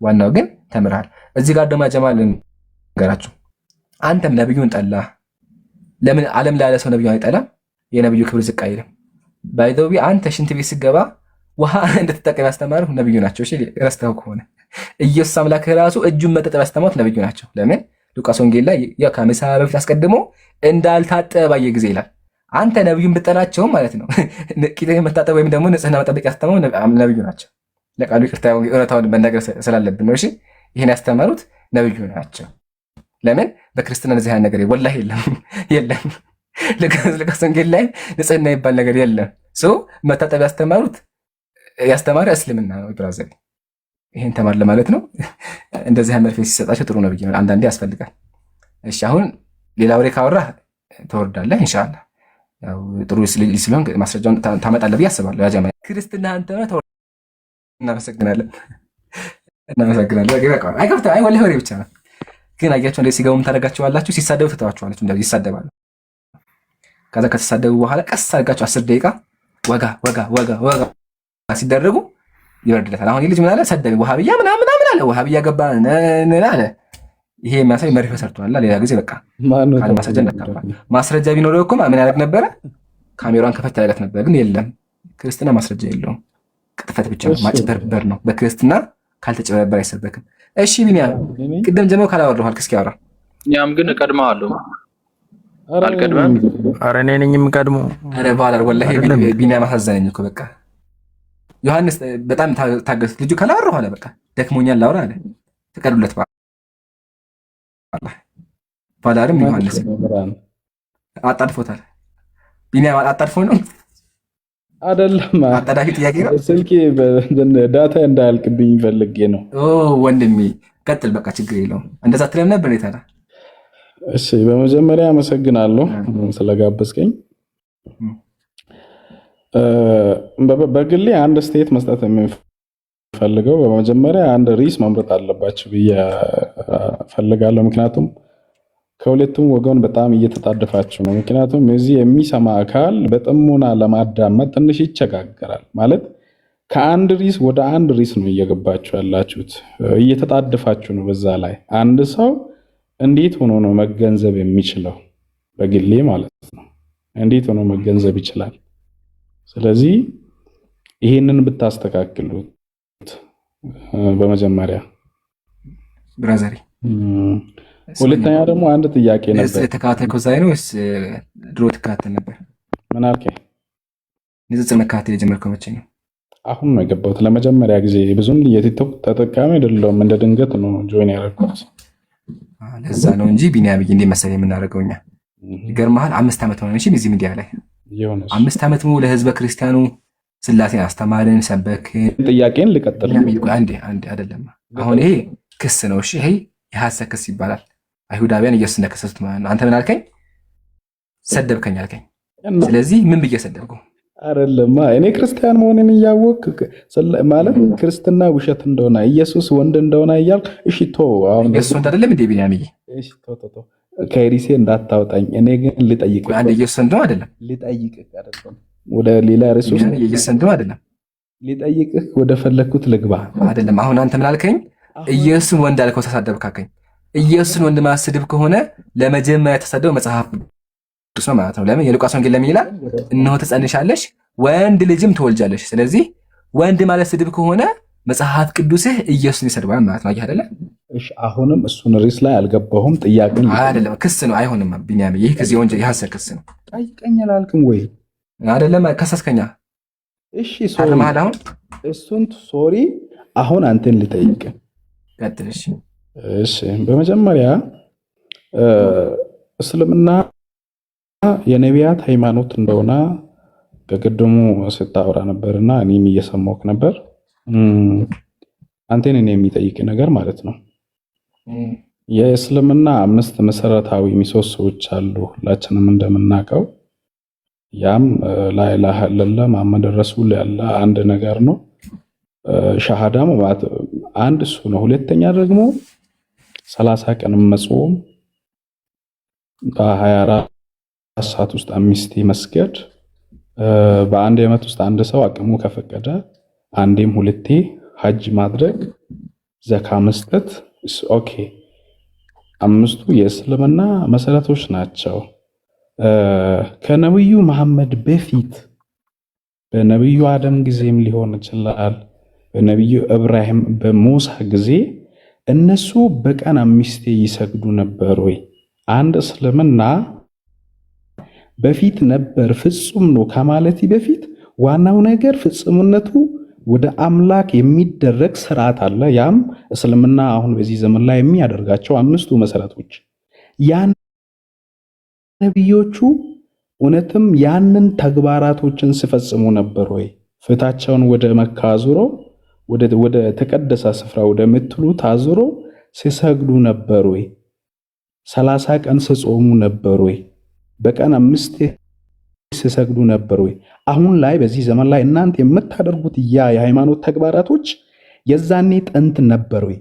ዋናው ግን ተምረሃል። እዚህ ጋር ደግሞ ጀማል ልንገራችሁ፣ አንተም ነብዩን ጠላህ። ለምን ዓለም ላይ ያለ ሰው ነብዩን አይጠላም? የነብዩ ክብር ዝቅ አይልም። By the way አንተ ሽንት ቤት ስትገባ ውሃ እንድትጠቀም ያስተማሩህ ነብዩ ናቸው። እሺ ረስተኸው ከሆነ ኢየሱስ አምላክህ ራሱ እጁን መታጠብ ያስተማሩት ነብዩ ናቸው። ለምን? ሉቃስ ወንጌል ላይ ያው ከምሳ በፊት አስቀድሞ እንዳልታጠበ ባየ ጊዜ ይላል። አንተ ነብዩን ብጠላቸውም ማለት ነው ቂጥህን መታጠብ ወይም ደግሞ ንጽህና መጠበቅ ያስተማሩ ነብዩ ናቸው። ለቃሉ ይቅርታ፣ እውነታውን መናገር ስላለብን ነው። እሺ ይህን ያስተማሩት ነብዩ ናቸው። ለምን? በክርስትና እንደዚህ አይነት ነገር ወላሂ የለም፣ የለም። ሉቃስ ወንጌል ላይ ንጽህና የሚባል ነገር የለም። So መታጠብ ያስተማሩት ያስተማረ እስልምና ነው። Brother፣ ይሄን ተማር ለማለት ነው። እንደዚህ መርፌ ሲሰጣቸው ጥሩ ነው ብዬ ነው። አንዳንዴ ያስፈልጋል። እሺ አሁን ሌላ ወሬ ካወራህ ትወርዳለህ። ኢንሻአላህ ያው ጥሩ ልጅ ስለሆንክ ማስረጃውን ታመጣለህ ብዬ አስባለሁ። ያጀማ ክርስትና አንተ ነው። እናመሰግናለን፣ እናመሰግናለን። ይበቃዋል። አይከፍትም። አይ ወላሂ ወሬ ብቻ ነው። ግን አያቸው እንደዚህ ሲገቡ ታደርጋቸዋላችሁ። ሲሳደቡ ትተዋቸዋላችሁ። እንደዚህ ይሳደባሉ። ከዛ ከተሳደቡ በኋላ ቀስ አድርጋችሁ 10 ደቂቃ ወጋ ወጋ ወጋ ወጋ ሲደረጉ ይበርድለታል። አሁን ልጅ ምን አለ? ሰደበኝ፣ ወሃብያ ምናምን ምናምን አለ። ወሃብያ ገባ አለ። ይሄ የሚያሳይ መርፌ ሰርቷል። ሌላ ጊዜ በቃ ካለ ማስረጃ እንዳታወራ። ማስረጃ ቢኖረው እኮ ምን ያደርግ ነበረ? ካሜራን ከፈት ያደርጋት ነበር። ግን የለም፣ ክርስትና ማስረጃ የለውም። ቅጥፈት ብቻ ነው፣ ማጭበርበር ነው። በክርስትና ካልተጨበረበር አይሰበክም። እሺ ቢኒያም፣ ቅድም ጀምሮ ካላወራሁ እስኪ አውራ። ቢኒያም ግን እቀድመዋለሁ። አልቀድመም። ኧረ እኔ ነኝ የምቀድመው። ኧረ በኋላ ወላሂ ቢኒያም አሳዘነኝ እኮ በቃ። ዮሐንስ በጣም ታገሱት። ልጁ ካላወራሁ አለ፣ በቃ ደክሞኛል ላውራ አለ። ፍቀዱለት። ባላርም ዮሐንስ አጣድፎታል። ቢኒያም አጣድፎ ነው። አይደለም። አጣዳፊ ጥያቄ ነው። ስልኬ data እንዳያልቅብኝ ፈልጌ ነው። ወንድሜ ቀጥል፣ በቃ ችግር የለውም። እንደዛ ትለም ነበር ታዲያ። እሺ፣ በመጀመሪያ አመሰግናለሁ ስለጋበዝከኝ። በግሌ አንድ state መስጠት የምፈልገው በመጀመሪያ አንድ ርዕስ መምረጥ አለባቸው ብዬ ፈልጋለሁ። ምክንያቱም ከሁለቱም ወገን በጣም እየተጣደፋችሁ ነው። ምክንያቱም እዚህ የሚሰማ አካል በጥሞና ለማዳመጥ ትንሽ ይቸጋገራል። ማለት ከአንድ ርዕስ ወደ አንድ ርዕስ ነው እየገባችሁ ያላችሁት፣ እየተጣደፋችሁ ነው። በዛ ላይ አንድ ሰው እንዴት ሆኖ ነው መገንዘብ የሚችለው? በግሌ ማለት ነው። እንዴት ሆኖ መገንዘብ ይችላል? ስለዚህ ይሄንን ብታስተካክሉት በመጀመሪያ Brother። ሁለተኛ ደግሞ አንድ ጥያቄ ነበር። የተከታተልከው ዛሬ ነው ወይስ ድሮ ትከታተል ነበር? ምን አልከኝ? ንጽጽር መከታተል የጀመርከው መቼ ነው? አሁን ነው የገባሁት ለመጀመሪያ ጊዜ። ብዙም የቲክቶክ ተጠቃሚ አይደለሁም። እንደ ድንገት ነው join ያደረኩት። ለዛ ነው እንጂ ቢኒያም እንዴ መሰለኝ የምናደርገው እኛ። ይገርምሃል፣ 5 ዓመት ሆነ እዚህ ሚዲያ ላይ፣ 5 ዓመት ሙሉ ለህዝበ ክርስቲያኑ ስላሴን አስተማርን፣ ሰበክን። ጥያቄን ልቀጥል። አንዴ አንዴ፣ አይደለም አሁን ይሄ ክስ ነው። እሺ ይሄ የሐሰት ክስ ይባላል። አይሁዳውያን ኢየሱስ እንደከሰሱት ማለት ነው። አንተ ምን አልከኝ? ሰደብከኝ አልከኝ። ስለዚህ ምን ብዬ ሰደብኩ? አይደለማ እኔ ክርስቲያን መሆኔን እያወቅህ ማለት ክርስትና ውሸት እንደሆነ፣ ኢየሱስ ወንድ እንደሆነ እያልክ፣ እሺ ቶ አሁን ኢየሱስ ወንድ አይደለም እንዴ ቢንያምዬ? እሺ ቶ ቶ ቶ ከሪሴ እንዳታወጣኝ። እኔ ግን ልጠይቅህ። አንድ ኢየሱስ ወንድ ነው አይደለም? ልጠይቅህ አይደለም ወደ ሌላ ርዕስ ውስጥ ኢየሱስ ወንድ ነው አይደለም? ልጠይቅህ ወደ ፈለግኩት ልግባ። አይደለም። አሁን አንተ ምን አልከኝ? ኢየሱስን ወንድ አልከው፣ ተሳደብካከኝ። ኢየሱስን ወንድ ማስድብ ከሆነ ለመጀመሪያ የተሳደበው መጽሐፍ ቅዱስ ነው ማለት ነው። ለምን? የሉቃስ ወንጌል ለምን ይላል? እነሆ ትጸንሻለሽ ወንድ ልጅም ትወልጃለሽ። ስለዚህ ወንድ ማለት ስድብ ከሆነ መጽሐፍ ቅዱስህ ኢየሱስን ይሰድባል ማለት ነው። አየህ አይደለ? እሺ አሁንም እሱን ርዕስ ላይ አልገባሁም። ጥያቄን አይደለም፣ ክስ ነው። አይሆንም ቢንያም፣ ይህ ክስ የወንጀል የሐሰት ክስ ነው። ጠይቀኝ አላልክም ወይ? አይደለም፣ ከሰስከኛ። እሺ sorry። ታርመሃል አሁን። እሱን sorry። አሁን አንተን ልጠይቅ። ቀጥል። እሺ። እሺ በመጀመሪያ እስልምና የነቢያት ሃይማኖት እንደሆነ ከቅድሙ ስታወራ ነበርና እኔም እየሰማሁህ ነበር። አንተን እኔ የሚጠይቅ ነገር ማለት ነው። የእስልምና አምስት መሰረታዊ ምሰሶዎች አሉ፣ ሁላችንም እንደምናውቀው። ያም لا إله إلا الله محمد رسول الله አንድ ነገር ነው። ሻሃዳ ማለት አንድ እሱ ነው። ሁለተኛ ደግሞ 30 ቀን መጾም፣ በ24 ሰዓት ውስጥ አምስቴ መስገድ፣ በአንድ ዓመት ውስጥ አንድ ሰው አቅሙ ከፈቀደ አንዴም ሁለቴ ሀጅ ማድረግ፣ ዘካ መስጠት። Okay አምስቱ የእስልምና መሰረቶች ናቸው። ከነብዩ መሐመድ በፊት በነብዩ አደም ጊዜም ሊሆን ይችላል፣ በነብዩ እብራሂም፣ በሙሳ ጊዜ እነሱ በቀን አምስቴ ይሰግዱ ነበር ወይ? አንድ እስልምና በፊት ነበር ፍጹም ነው ከማለቴ በፊት ዋናው ነገር ፍጹምነቱ ወደ አምላክ የሚደረግ ስርዓት አለ። ያም እስልምና አሁን በዚህ ዘመን ላይ የሚያደርጋቸው አምስቱ መሰረቶች፣ ያ ነቢዮቹ እውነትም ያንን ተግባራቶችን ሲፈጽሙ ነበር ወይ? ፊታቸውን ወደ መካ አዙረው፣ ወደ ተቀደሰ ስፍራ ወደምትሉት አዙረው ሲሰግዱ ነበር ወይ? 30 ቀን ሲጾሙ ነበር ወይ? በቀን አምስቴ ሲሰግዱ ነበር ወይ? አሁን ላይ በዚህ ዘመን ላይ እናንተ የምታደርጉት ያ የሃይማኖት ተግባራቶች የዛኔ ጥንት ነበር ወይ?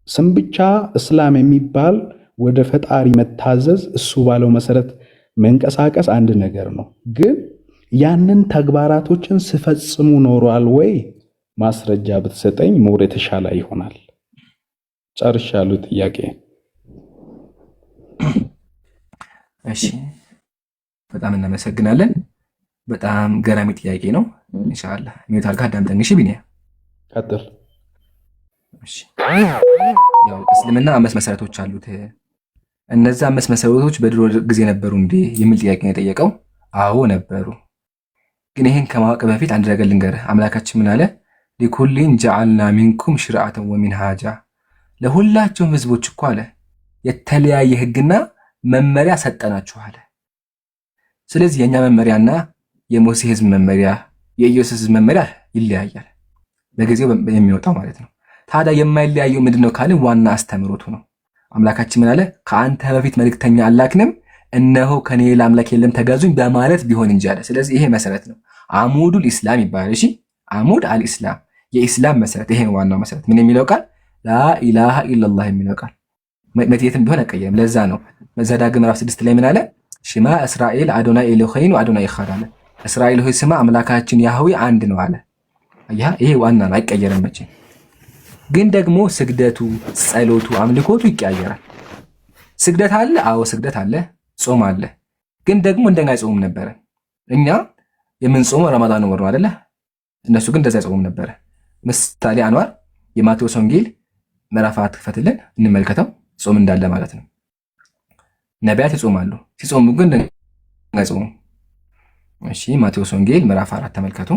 ስም ብቻ እስላም የሚባል ወደ ፈጣሪ መታዘዝ፣ እሱ ባለው መሰረት መንቀሳቀስ አንድ ነገር ነው። ግን ያንን ተግባራቶችን ሲፈጽሙ ኖሯል ወይ? ማስረጃ ብትሰጠኝ more የተሻለ ይሆናል። ጨርሻለሁ ጥያቄ። እሺ በጣም እናመሰግናለን። በጣም ገራሚ ጥያቄ ነው። ኢንሻአላህ mute አድርገህ አዳምጠኝ። እሺ ቢኒያ። ቀጥል። እሺ ያው እስልምና አምስት መሰረቶች አሉት። እነዛ አምስት መሰረቶች በድሮ ጊዜ ነበሩ እንዴ የሚል ጥያቄ ነው የጠየቀው። አዎ ነበሩ። ግን ይህን ከማወቅ በፊት አንድ ነገር ልንገርህ። አምላካችን ምን አለ? لكل جعلنا منكم شرعة ومنهاجا፣ ለሁላቸውም ህዝቦች እኮ አለ የተለያየ ህግና መመሪያ ሰጠናችሁ አለ። ስለዚህ የእኛ መመሪያና የሙሴ ህዝብ መመሪያ፣ የኢየሱስ ህዝብ መመሪያ ይለያያል። በጊዜው የሚወጣው ማለት ነው። ታዲያ የማይለያየው ምንድን ነው ካልን ዋና አስተምህሮቱ ነው። አምላካችን ምን አለ? ከአንተ በፊት መልእክተኛ አላክንም፣ እነሆ ከኔ ሌላ አምላክ የለም ተገዙኝ በማለት ቢሆን እንጂ አለ። ስለዚህ ይሄ መሰረት ነው። عمود الإسلام ይባላል። እሺ عمود الإسلام የኢስላም መሰረት ይሄ ነው ዋናው መሰረት። ምን የሚለው ቃል? لا إله إلا الله የሚለው ቃል መትየትም ቢሆን አይቀየርም። ለዛ ነው ዘዳግም ምዕራፍ 6 ላይ ምን አለ? שמע ישראל אדוני אלוהינו אדוני אחד አለ። እስራኤል ሆይ ስማ አምላካችን ያህዌ አንድ ነው አለ። አያ ይሄ ዋና ነው፣ አይቀየርም መቼ። ግን ደግሞ ስግደቱ፣ ጸሎቱ፣ አምልኮቱ ይቀያየራል። ስግደት አለ፣ አዎ ስግደት አለ፣ ጾም አለ። ግን ደግሞ እንደኛ አይጾሙም ነበረ። እኛ የምንጾመው ረመዳን ወር ነው አይደለ? እነሱ ግን እንደዛ አይጾሙም ነበረ። ምሳሌ አንዋር የማቴዎስ ወንጌል ምዕራፍ 4 ክፈትልን እንመልከተው፣ ጾም እንዳለ ማለት ነው። ነቢያት ይጾማሉ፣ ሲጾሙ ግን አይጾሙም። እሺ ማቴዎስ ወንጌል ምዕራፍ 4 ተመልከቱ።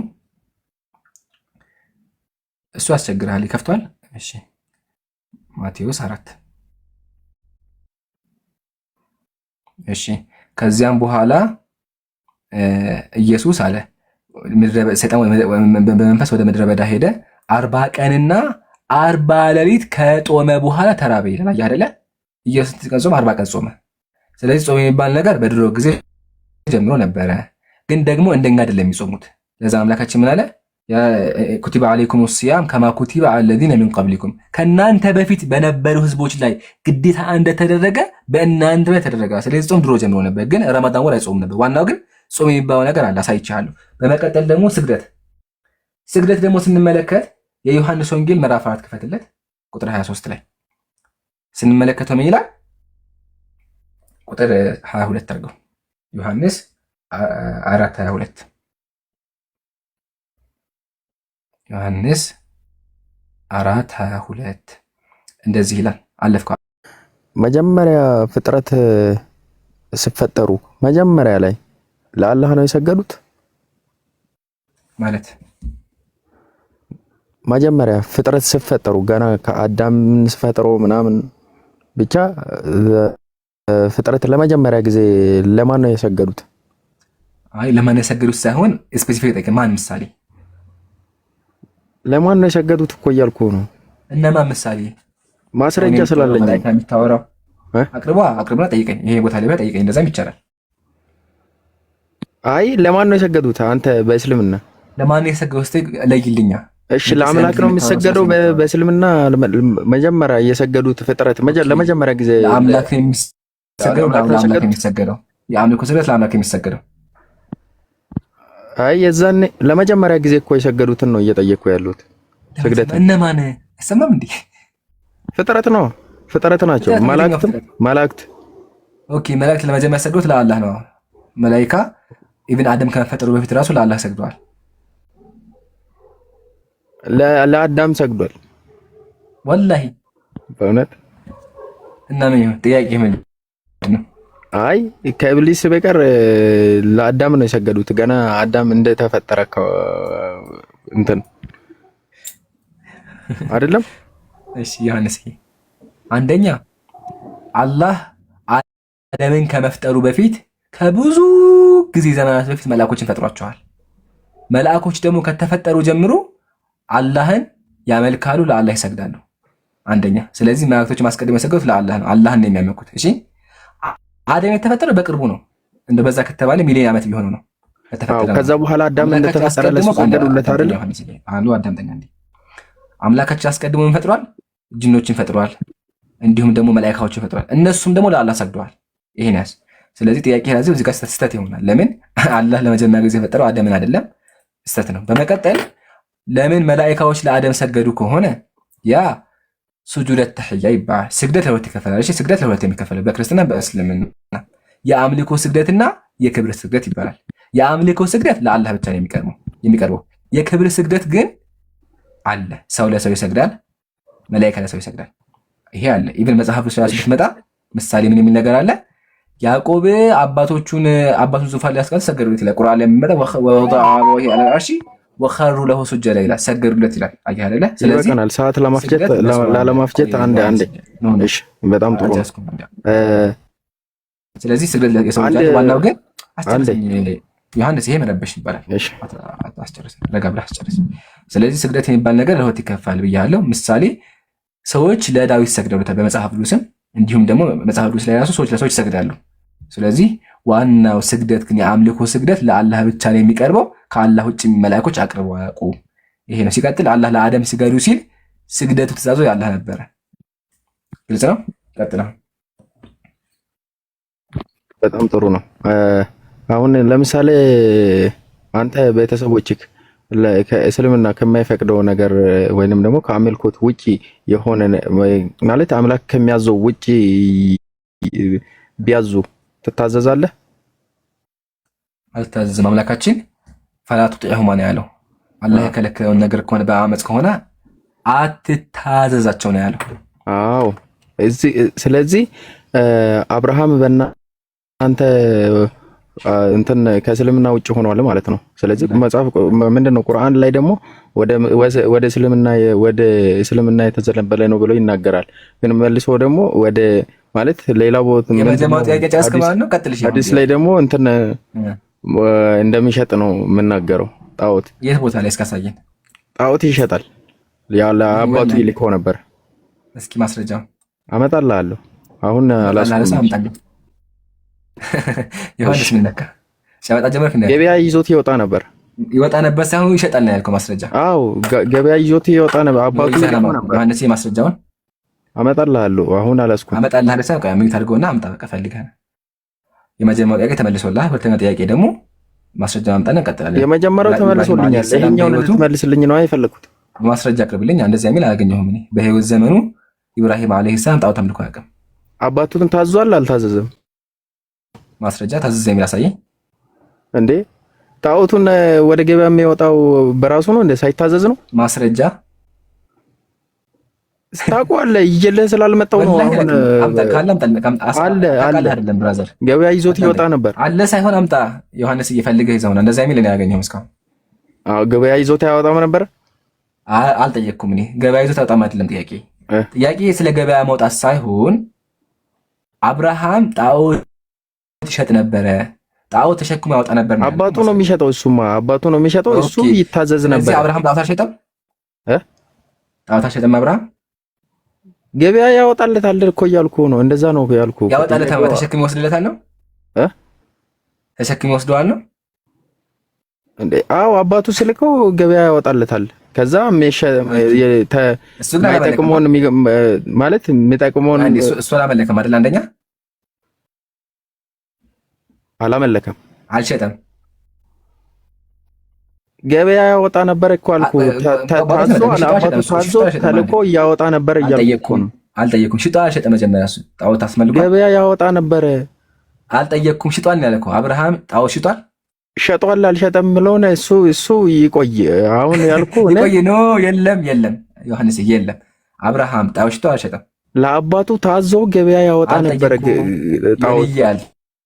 እሱ ያስቸግርሃል፣ ይከፍቷል። እሺ ማቴዎስ 4። እሺ ከዚያም በኋላ ኢየሱስ አለ ሰይጣን በመንፈስ ወደ ምድረ በዳ ሄደ፣ 40 ቀንና 40 ሌሊት ከጦመ በኋላ ተራበ ይላል። አየህ አይደለ? ኢየሱስ ስንት ቀን ጾመ? 40 ቀን ጾመ። ስለዚህ ጾም የሚባል ነገር በድሮ ጊዜ ጀምሮ ነበረ፣ ግን ደግሞ እንደኛ አይደለም የሚጾሙት። ለዛ አምላካችን ምን አለ? كتب عليكم الصيام كما كتب على الذين من قبلكم፣ ከእናንተ በፊት በነበሩ ህዝቦች ላይ ግዴታ እንደተደረገ በእናንተ ላይ ተደረገ። ስለዚህ ጾም ድሮ ጀምሮ ነበር፣ ግን ረመዳን ወር አይጾም ነበር። ዋናው ግን ጾም የሚባለው ነገር አለ፣ አሳይቻለሁ። በመቀጠል ደግሞ ስግደት፣ ስግደት ደግሞ ስንመለከት የዮሐንስ ወንጌል ምዕራፍ 4 ክፈትለት፣ ቁጥር 23 ላይ ስንመለከተው ምን ይላል? ቁጥር 22 አድርገው፣ ዮሐንስ 4:22፣ ዮሐንስ 4:22 እንደዚህ ይላል። አለፍከው። መጀመሪያ ፍጥረት ሲፈጠሩ መጀመሪያ ላይ ለአላህ ነው የሰገዱት? ማለት? መጀመሪያ ፍጥረት ሲፈጠሩ ገና ከአዳም ሲፈጥሩ ምናምን ብቻ ፍጥረት ለመጀመሪያ ጊዜ ለማን ነው የሰገዱት? አይ፣ ለማን የሰገዱት ሳይሆን specific ጠይቅ። ማን ምሳሌ? ለማን ነው የሰገዱት እኮ እያልኩ ነው። እነማን ምሳሌ? ማስረጃ ስላለኝ ነው። የምታወራው አቅርቧ፣ አቅርብና ጠይቀኝ። ይሄ ቦታ ላይ ጠይቀኝ፣ እንደዛም ይቻላል። አይ፣ ለማን ነው የሰገዱት? አንተ በእስልምና ለማን ነው የሰገዱት? እስኪ ለይልኛ። እሺ፣ ለአምላክ ነው የሚሰገደው በእስልምና። መጀመሪያ የሰገዱት ፍጥረት ለመጀመሪያ ጊዜ ለአምላክ ነው የሚሰገደው። ለአምላክ የሚሰገደው፣ የአምልኮ ስግደት ለአምላክ የሚሰገደው። አይ፣ የዛኔ ለመጀመሪያ ጊዜ እኮ የሰገዱትን ነው እየጠየቅኩ ያሉት። ስግደት እነማን? አይሰማም እንዴ? ፍጥረት ነው፣ ፍጥረት ናቸው። መላእክትም መላእክት። Okay፣ መላእክት ለመጀመሪያ ሰገዱት ለአላህ ነው። መላኢካ even አደም ከመፈጠሩ በፊት ራሱ ለአላህ ሰግደዋል። ለአዳም ሰግዷል። ወላሂ? በእውነት። እና ምን ይሁን፣ ጥያቄ ምንድን ነው? አይ፣ ከኢብሊስ በቀር ለአዳም ነው የሰገዱት። ገና አዳም እንደተፈጠረ እንትን አይደለም። እሺ ዮሐንስ፣ አንደኛ አላህ አደምን ከመፍጠሩ በፊት ከብዙ ጊዜ ዘመናት በፊት መልአኮችን ፈጥሯቸዋል። መልአኮች ደግሞ ከተፈጠሩ ጀምሮ አላህን ያመልካሉ፣ ለአላህ ይሰግዳሉ። አንደኛ። ስለዚህ መላእክቶች ማስቀደም የሰገዱት ለአላህ ነው። አላህን ነው የሚያመልኩት። እሺ፣ አደም የተፈጠረው በቅርቡ ነው። እንደ በዛ ከተባለ ሚሊዮን ዓመት ቢሆኑ ነው። ከዛ በኋላ አዳም እንደተፈጠረ ለሱ ሰገዱለት አይደል? አንዱ አዳምጠኛ እንዴ፣ አምላካችን አስቀድሞ ምን ፈጥሯል? ጅኖችን ፈጥሯል። እንዲሁም ደግሞ መላኢካዎችን ፈጥሯል። እነሱም ደግሞ ለአላህ ሰግደዋል። ይሄን ያዝ። ስለዚህ ጥያቄ ያዘው እዚህ ጋር ስህተት ይሆናል። ለምን አላህ ለመጀመሪያ ጊዜ የፈጠረው አደምን አይደለም? ስህተት ነው። በመቀጠል ለምን መላኢካዎች ለአደም ሰገዱ ከሆነ ያ سجود التحية ይባላል። ስግደት ለሁለት ይከፈላል። እሺ፣ ስግደት ለሁለት የሚከፈለው በክርስትና በእስልምና የአምልኮ ስግደትና የክብር ስግደት ይባላል። የአምልኮ ስግደት ለአላህ ብቻ ነው የሚቀርበው። የክብር ስግደት ግን አለ። ሰው ለሰው ይሰግዳል፣ መላኢካ ለሰው ይሰግዳል። ይሄ አለ። Even መጽሐፍ ቅዱስ ራሱ ብትመጣ ምሳሌ ምን የሚል ነገር አለ? ያዕቆብ አባቶቹን አባቱን ዙፋን ሊያስቀምጥ ሰገዱለት ይላል። ቁርአን ላይ የሚመጣ ووضع أبويه على العرش وخروا له سجدا ይላል። ሰገዱለት ይላል። አየህ አይደለ? ስለዚህ ይበቃናል። ሰዓት ለማፍጀት ላለማፍጀት አንድ አንድ። እሺ፣ በጣም ጥሩ ነው። ስለዚህ ስግደት የሰው ልጅ ዋናው ግን አስጨርሰኝ ዮሐንስ፣ ይሄ መረበሽ ይባላል። አስጨርሰኝ፣ ረጋ ብለህ አስጨርሰኝ። ስለዚህ ስግደት የሚባል ነገር ለሁለት ይከፋል ብያለሁ። ምሳሌ ሰዎች ለዳዊት ሰግደውለታል በመጽሐፍ ቅዱስም፣ እንዲሁም ደግሞ መጽሐፍ ቅዱስ ላይ ራሱ ሰዎች ለሰዎች ይሰግዳሉ። ስለዚህ ዋናው ስግደት ግን የአምልኮ ስግደት ለአላህ ብቻ ነው የሚቀርበው። ከአላህ ውጭ መላእኮች አቅርበው አያውቁም። ይሄ ነው። ሲቀጥል አላህ ለአደም ስገዱ ሲል ስግደቱ ትእዛዙ የአላህ ነበረ። ግልጽ ነው። ቀጥላ። በጣም ጥሩ ነው። አሁን ለምሳሌ አንተ ቤተሰቦችህ ከእስልምና ከማይፈቅደው ነገር ወይንም ደግሞ ከአምልኮት ውጪ የሆነ፣ ማለት አምላክ ከሚያዘው ውጪ ቢያዙ ትታዘዛለህ? አልታዘዝም። አምላካችን فلا تطعهما ነው ያለው። አላህ የከለከለውን ነገር ከሆነ፣ በአመፅ ከሆነ አትታዘዛቸው ነው ያለው። አዎ። ስለዚህ አብርሃም በእናንተ እንትን ከእስልምና ውጭ ሆኗል ማለት ነው። ስለዚህ መጽሐፍ ምንድን ነው፣ ቁርአን ላይ ደግሞ ወደ እስልምና የተዘነበለ ነው ብሎ ይናገራል። ግን መልሶ ደግሞ ወደ ማለት ሌላ ቦታ የመጀመሪያው ጥያቄ ጨረስክ ማለት ነው። ቀጥል። ሐዲስ ላይ ደግሞ እንትን እንደሚሸጥ ነው የምናገረው። ጣዖት የት ቦታ ላይ እስካሳየን። ጣዖት ይሸጣል። ያለ አባቱ ይልከው ነበር። እስኪ ማስረጃው። አመጣልሃለሁ። አሁን አላስኩም። አምጣልኝ። ዮሐንስ፣ ምን ነካ? ሲያመጣ ጀመርክ እንዴ? ገበያ ይዞት ይወጣ ነበር። ይወጣ ነበር ሳይሆን ይሸጣል ነው ያልከው። ማስረጃ። አዎ፣ ገበያ ይዞት ይወጣ ነበር። አባቱ ይልከው ነበር። ዮሐንስ፣ ማስረጃውን። አመጣልሃለሁ። አሁን አላስኩም። አመጣልሃለሁ ሳይሆን ቆይ mute አድርገውና አምጣ። በቃ ፈልገህ የመጀመሪያው ጥያቄ ተመልሶልሃል። ሁለተኛው ጥያቄ ደግሞ ማስረጃ ማምጣና እንቀጥላለን። የመጀመሪያው ተመልሶልኛል። ይሄኛውን እንድትመልስልኝ ነው የፈለኩት። ማስረጃ አቅርብልኝ። እንደዚያ የሚል አላገኘሁም እኔ። በህይወት ዘመኑ ኢብራሂም ዓለይሂ ሰላም ጣዖት አምልኮ አያውቅም። አባቱን ታዟል አልታዘዘም? ማስረጃ ታዘዘ የሚል አሳየኝ። እንዴ፣ ጣዖቱን ወደ ገበያ የሚወጣው በራሱ ነው እንዴ? ሳይታዘዝ ነው? ማስረጃ። ታውቀዋለህ። ይዤልህ ስላልመጣሁ ነው። አሁን አለ አለ። አይደለም brother። ገበያ ይዞት ይወጣ ነበር። አለ ሳይሆን አምጣ ዮሐንስ፣ እየፈልገህ ይዘው ነው። እንደዛ የሚል እኔ አያገኘሁም እስካሁን። አዎ፣ ገበያ ይዞት አያወጣም ነበር። አልጠየቅኩም እኔ። ገበያ ይዞት አያወጣም አይደለም ጥያቄ። ጥያቄ ስለ ገበያ መውጣት ሳይሆን አብርሃም ጣዖት ይሸጥ ነበረ፣ ጣዖት ተሸክሞ ያወጣ ነበር። አባቱ ነው የሚሸጠው። እሱማ አባቱ ነው የሚሸጠው። እሱ ይታዘዝ ነበር። አብርሃም ጣዖት አልሸጠም። ጣዖት አልሸጠም አብርሃም። ገበያ ያወጣለታል እኮ እያልኩ ነው። እንደዛ ነው ያልኩ። ያወጣለታል፣ ተሸክሞ ይወስድለታል ነው፣ ተሸክሞ ይወስደዋል ነው። እንዴ አዎ፣ አባቱ ስልከው ገበያ ያወጣለታል። ከዛ የማይጠቅመውን ማለት የሚጠቅመውን እሱ አላመለከም አይደል? አንደኛ አላመለከም፣ አልሸጠም። ገበያ ያወጣ ነበር እኮ አልኩ። ታዞ አባቱ ታዞ ተልኮ እያወጣ ነበር እያልኩ ነው። አልጠየኩም። ሽጧል አልሸጠም? መጀመሪያ እሱ ጣዖት አስመልኳል። ገበያ ያወጣ ነበር። አልጠየኩም። ሽጧል ነው ያልከው። አብርሃም ጣዖት ሽጧል? ሸጧል አልሸጠም ብለሆነ እሱ ይቆይ። አሁን ያልኩ ይቆይ። No፣ የለም የለም፣ ዮሐንስ የለም። አብርሃም ጣዖት ሽጧል አልሸጠም? ለአባቱ ታዞ ገበያ ያወጣ ነበር። ጣዖት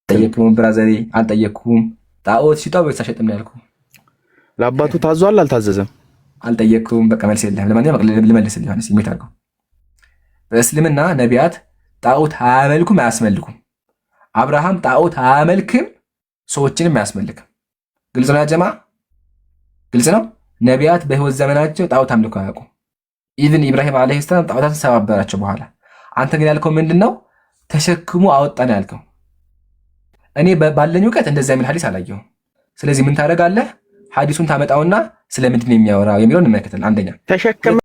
አልጠየኩም፣ brother ኤ አልጠየኩም። ጣዖት ሽጧል ወይስ አልሸጠም ነው ያልኩህ። ለአባቱ ታዟል አልታዘዘም? አልጠየኩም። በቃ መልስ የለህም። ለማንኛውም ልመልስልህ ዮሐንስ፣ mute አድርገው። በእስልምና ነቢያት ጣዖት አያመልኩም፣ አያስመልኩም። አብርሃም ጣዖት አያመልክም፣ ሰዎችንም አያስመልክም። ግልጽ ነው ያጀማ፣ ግልጽ ነው። ነቢያት በህይወት ዘመናቸው ጣዖት አምልኮ አያውቁም። Even ኢብራሂም ዓለይሂ ሰላም ጣዖታትን ሰባበራቸው በኋላ። አንተ ግን ያልከው ምንድን ነው? ተሸክሞ አወጣ ነው ያልከው። እኔ ባለኝ እውቀት እንደዚያ የሚል ሀዲስ አላየሁም። ስለዚህ ምን ታደርጋለህ? ሀዲሱን ታመጣውና ስለምንድን ነው የሚያወራው የሚለውን እንመለከታለን። አንደኛ ተሸከመ።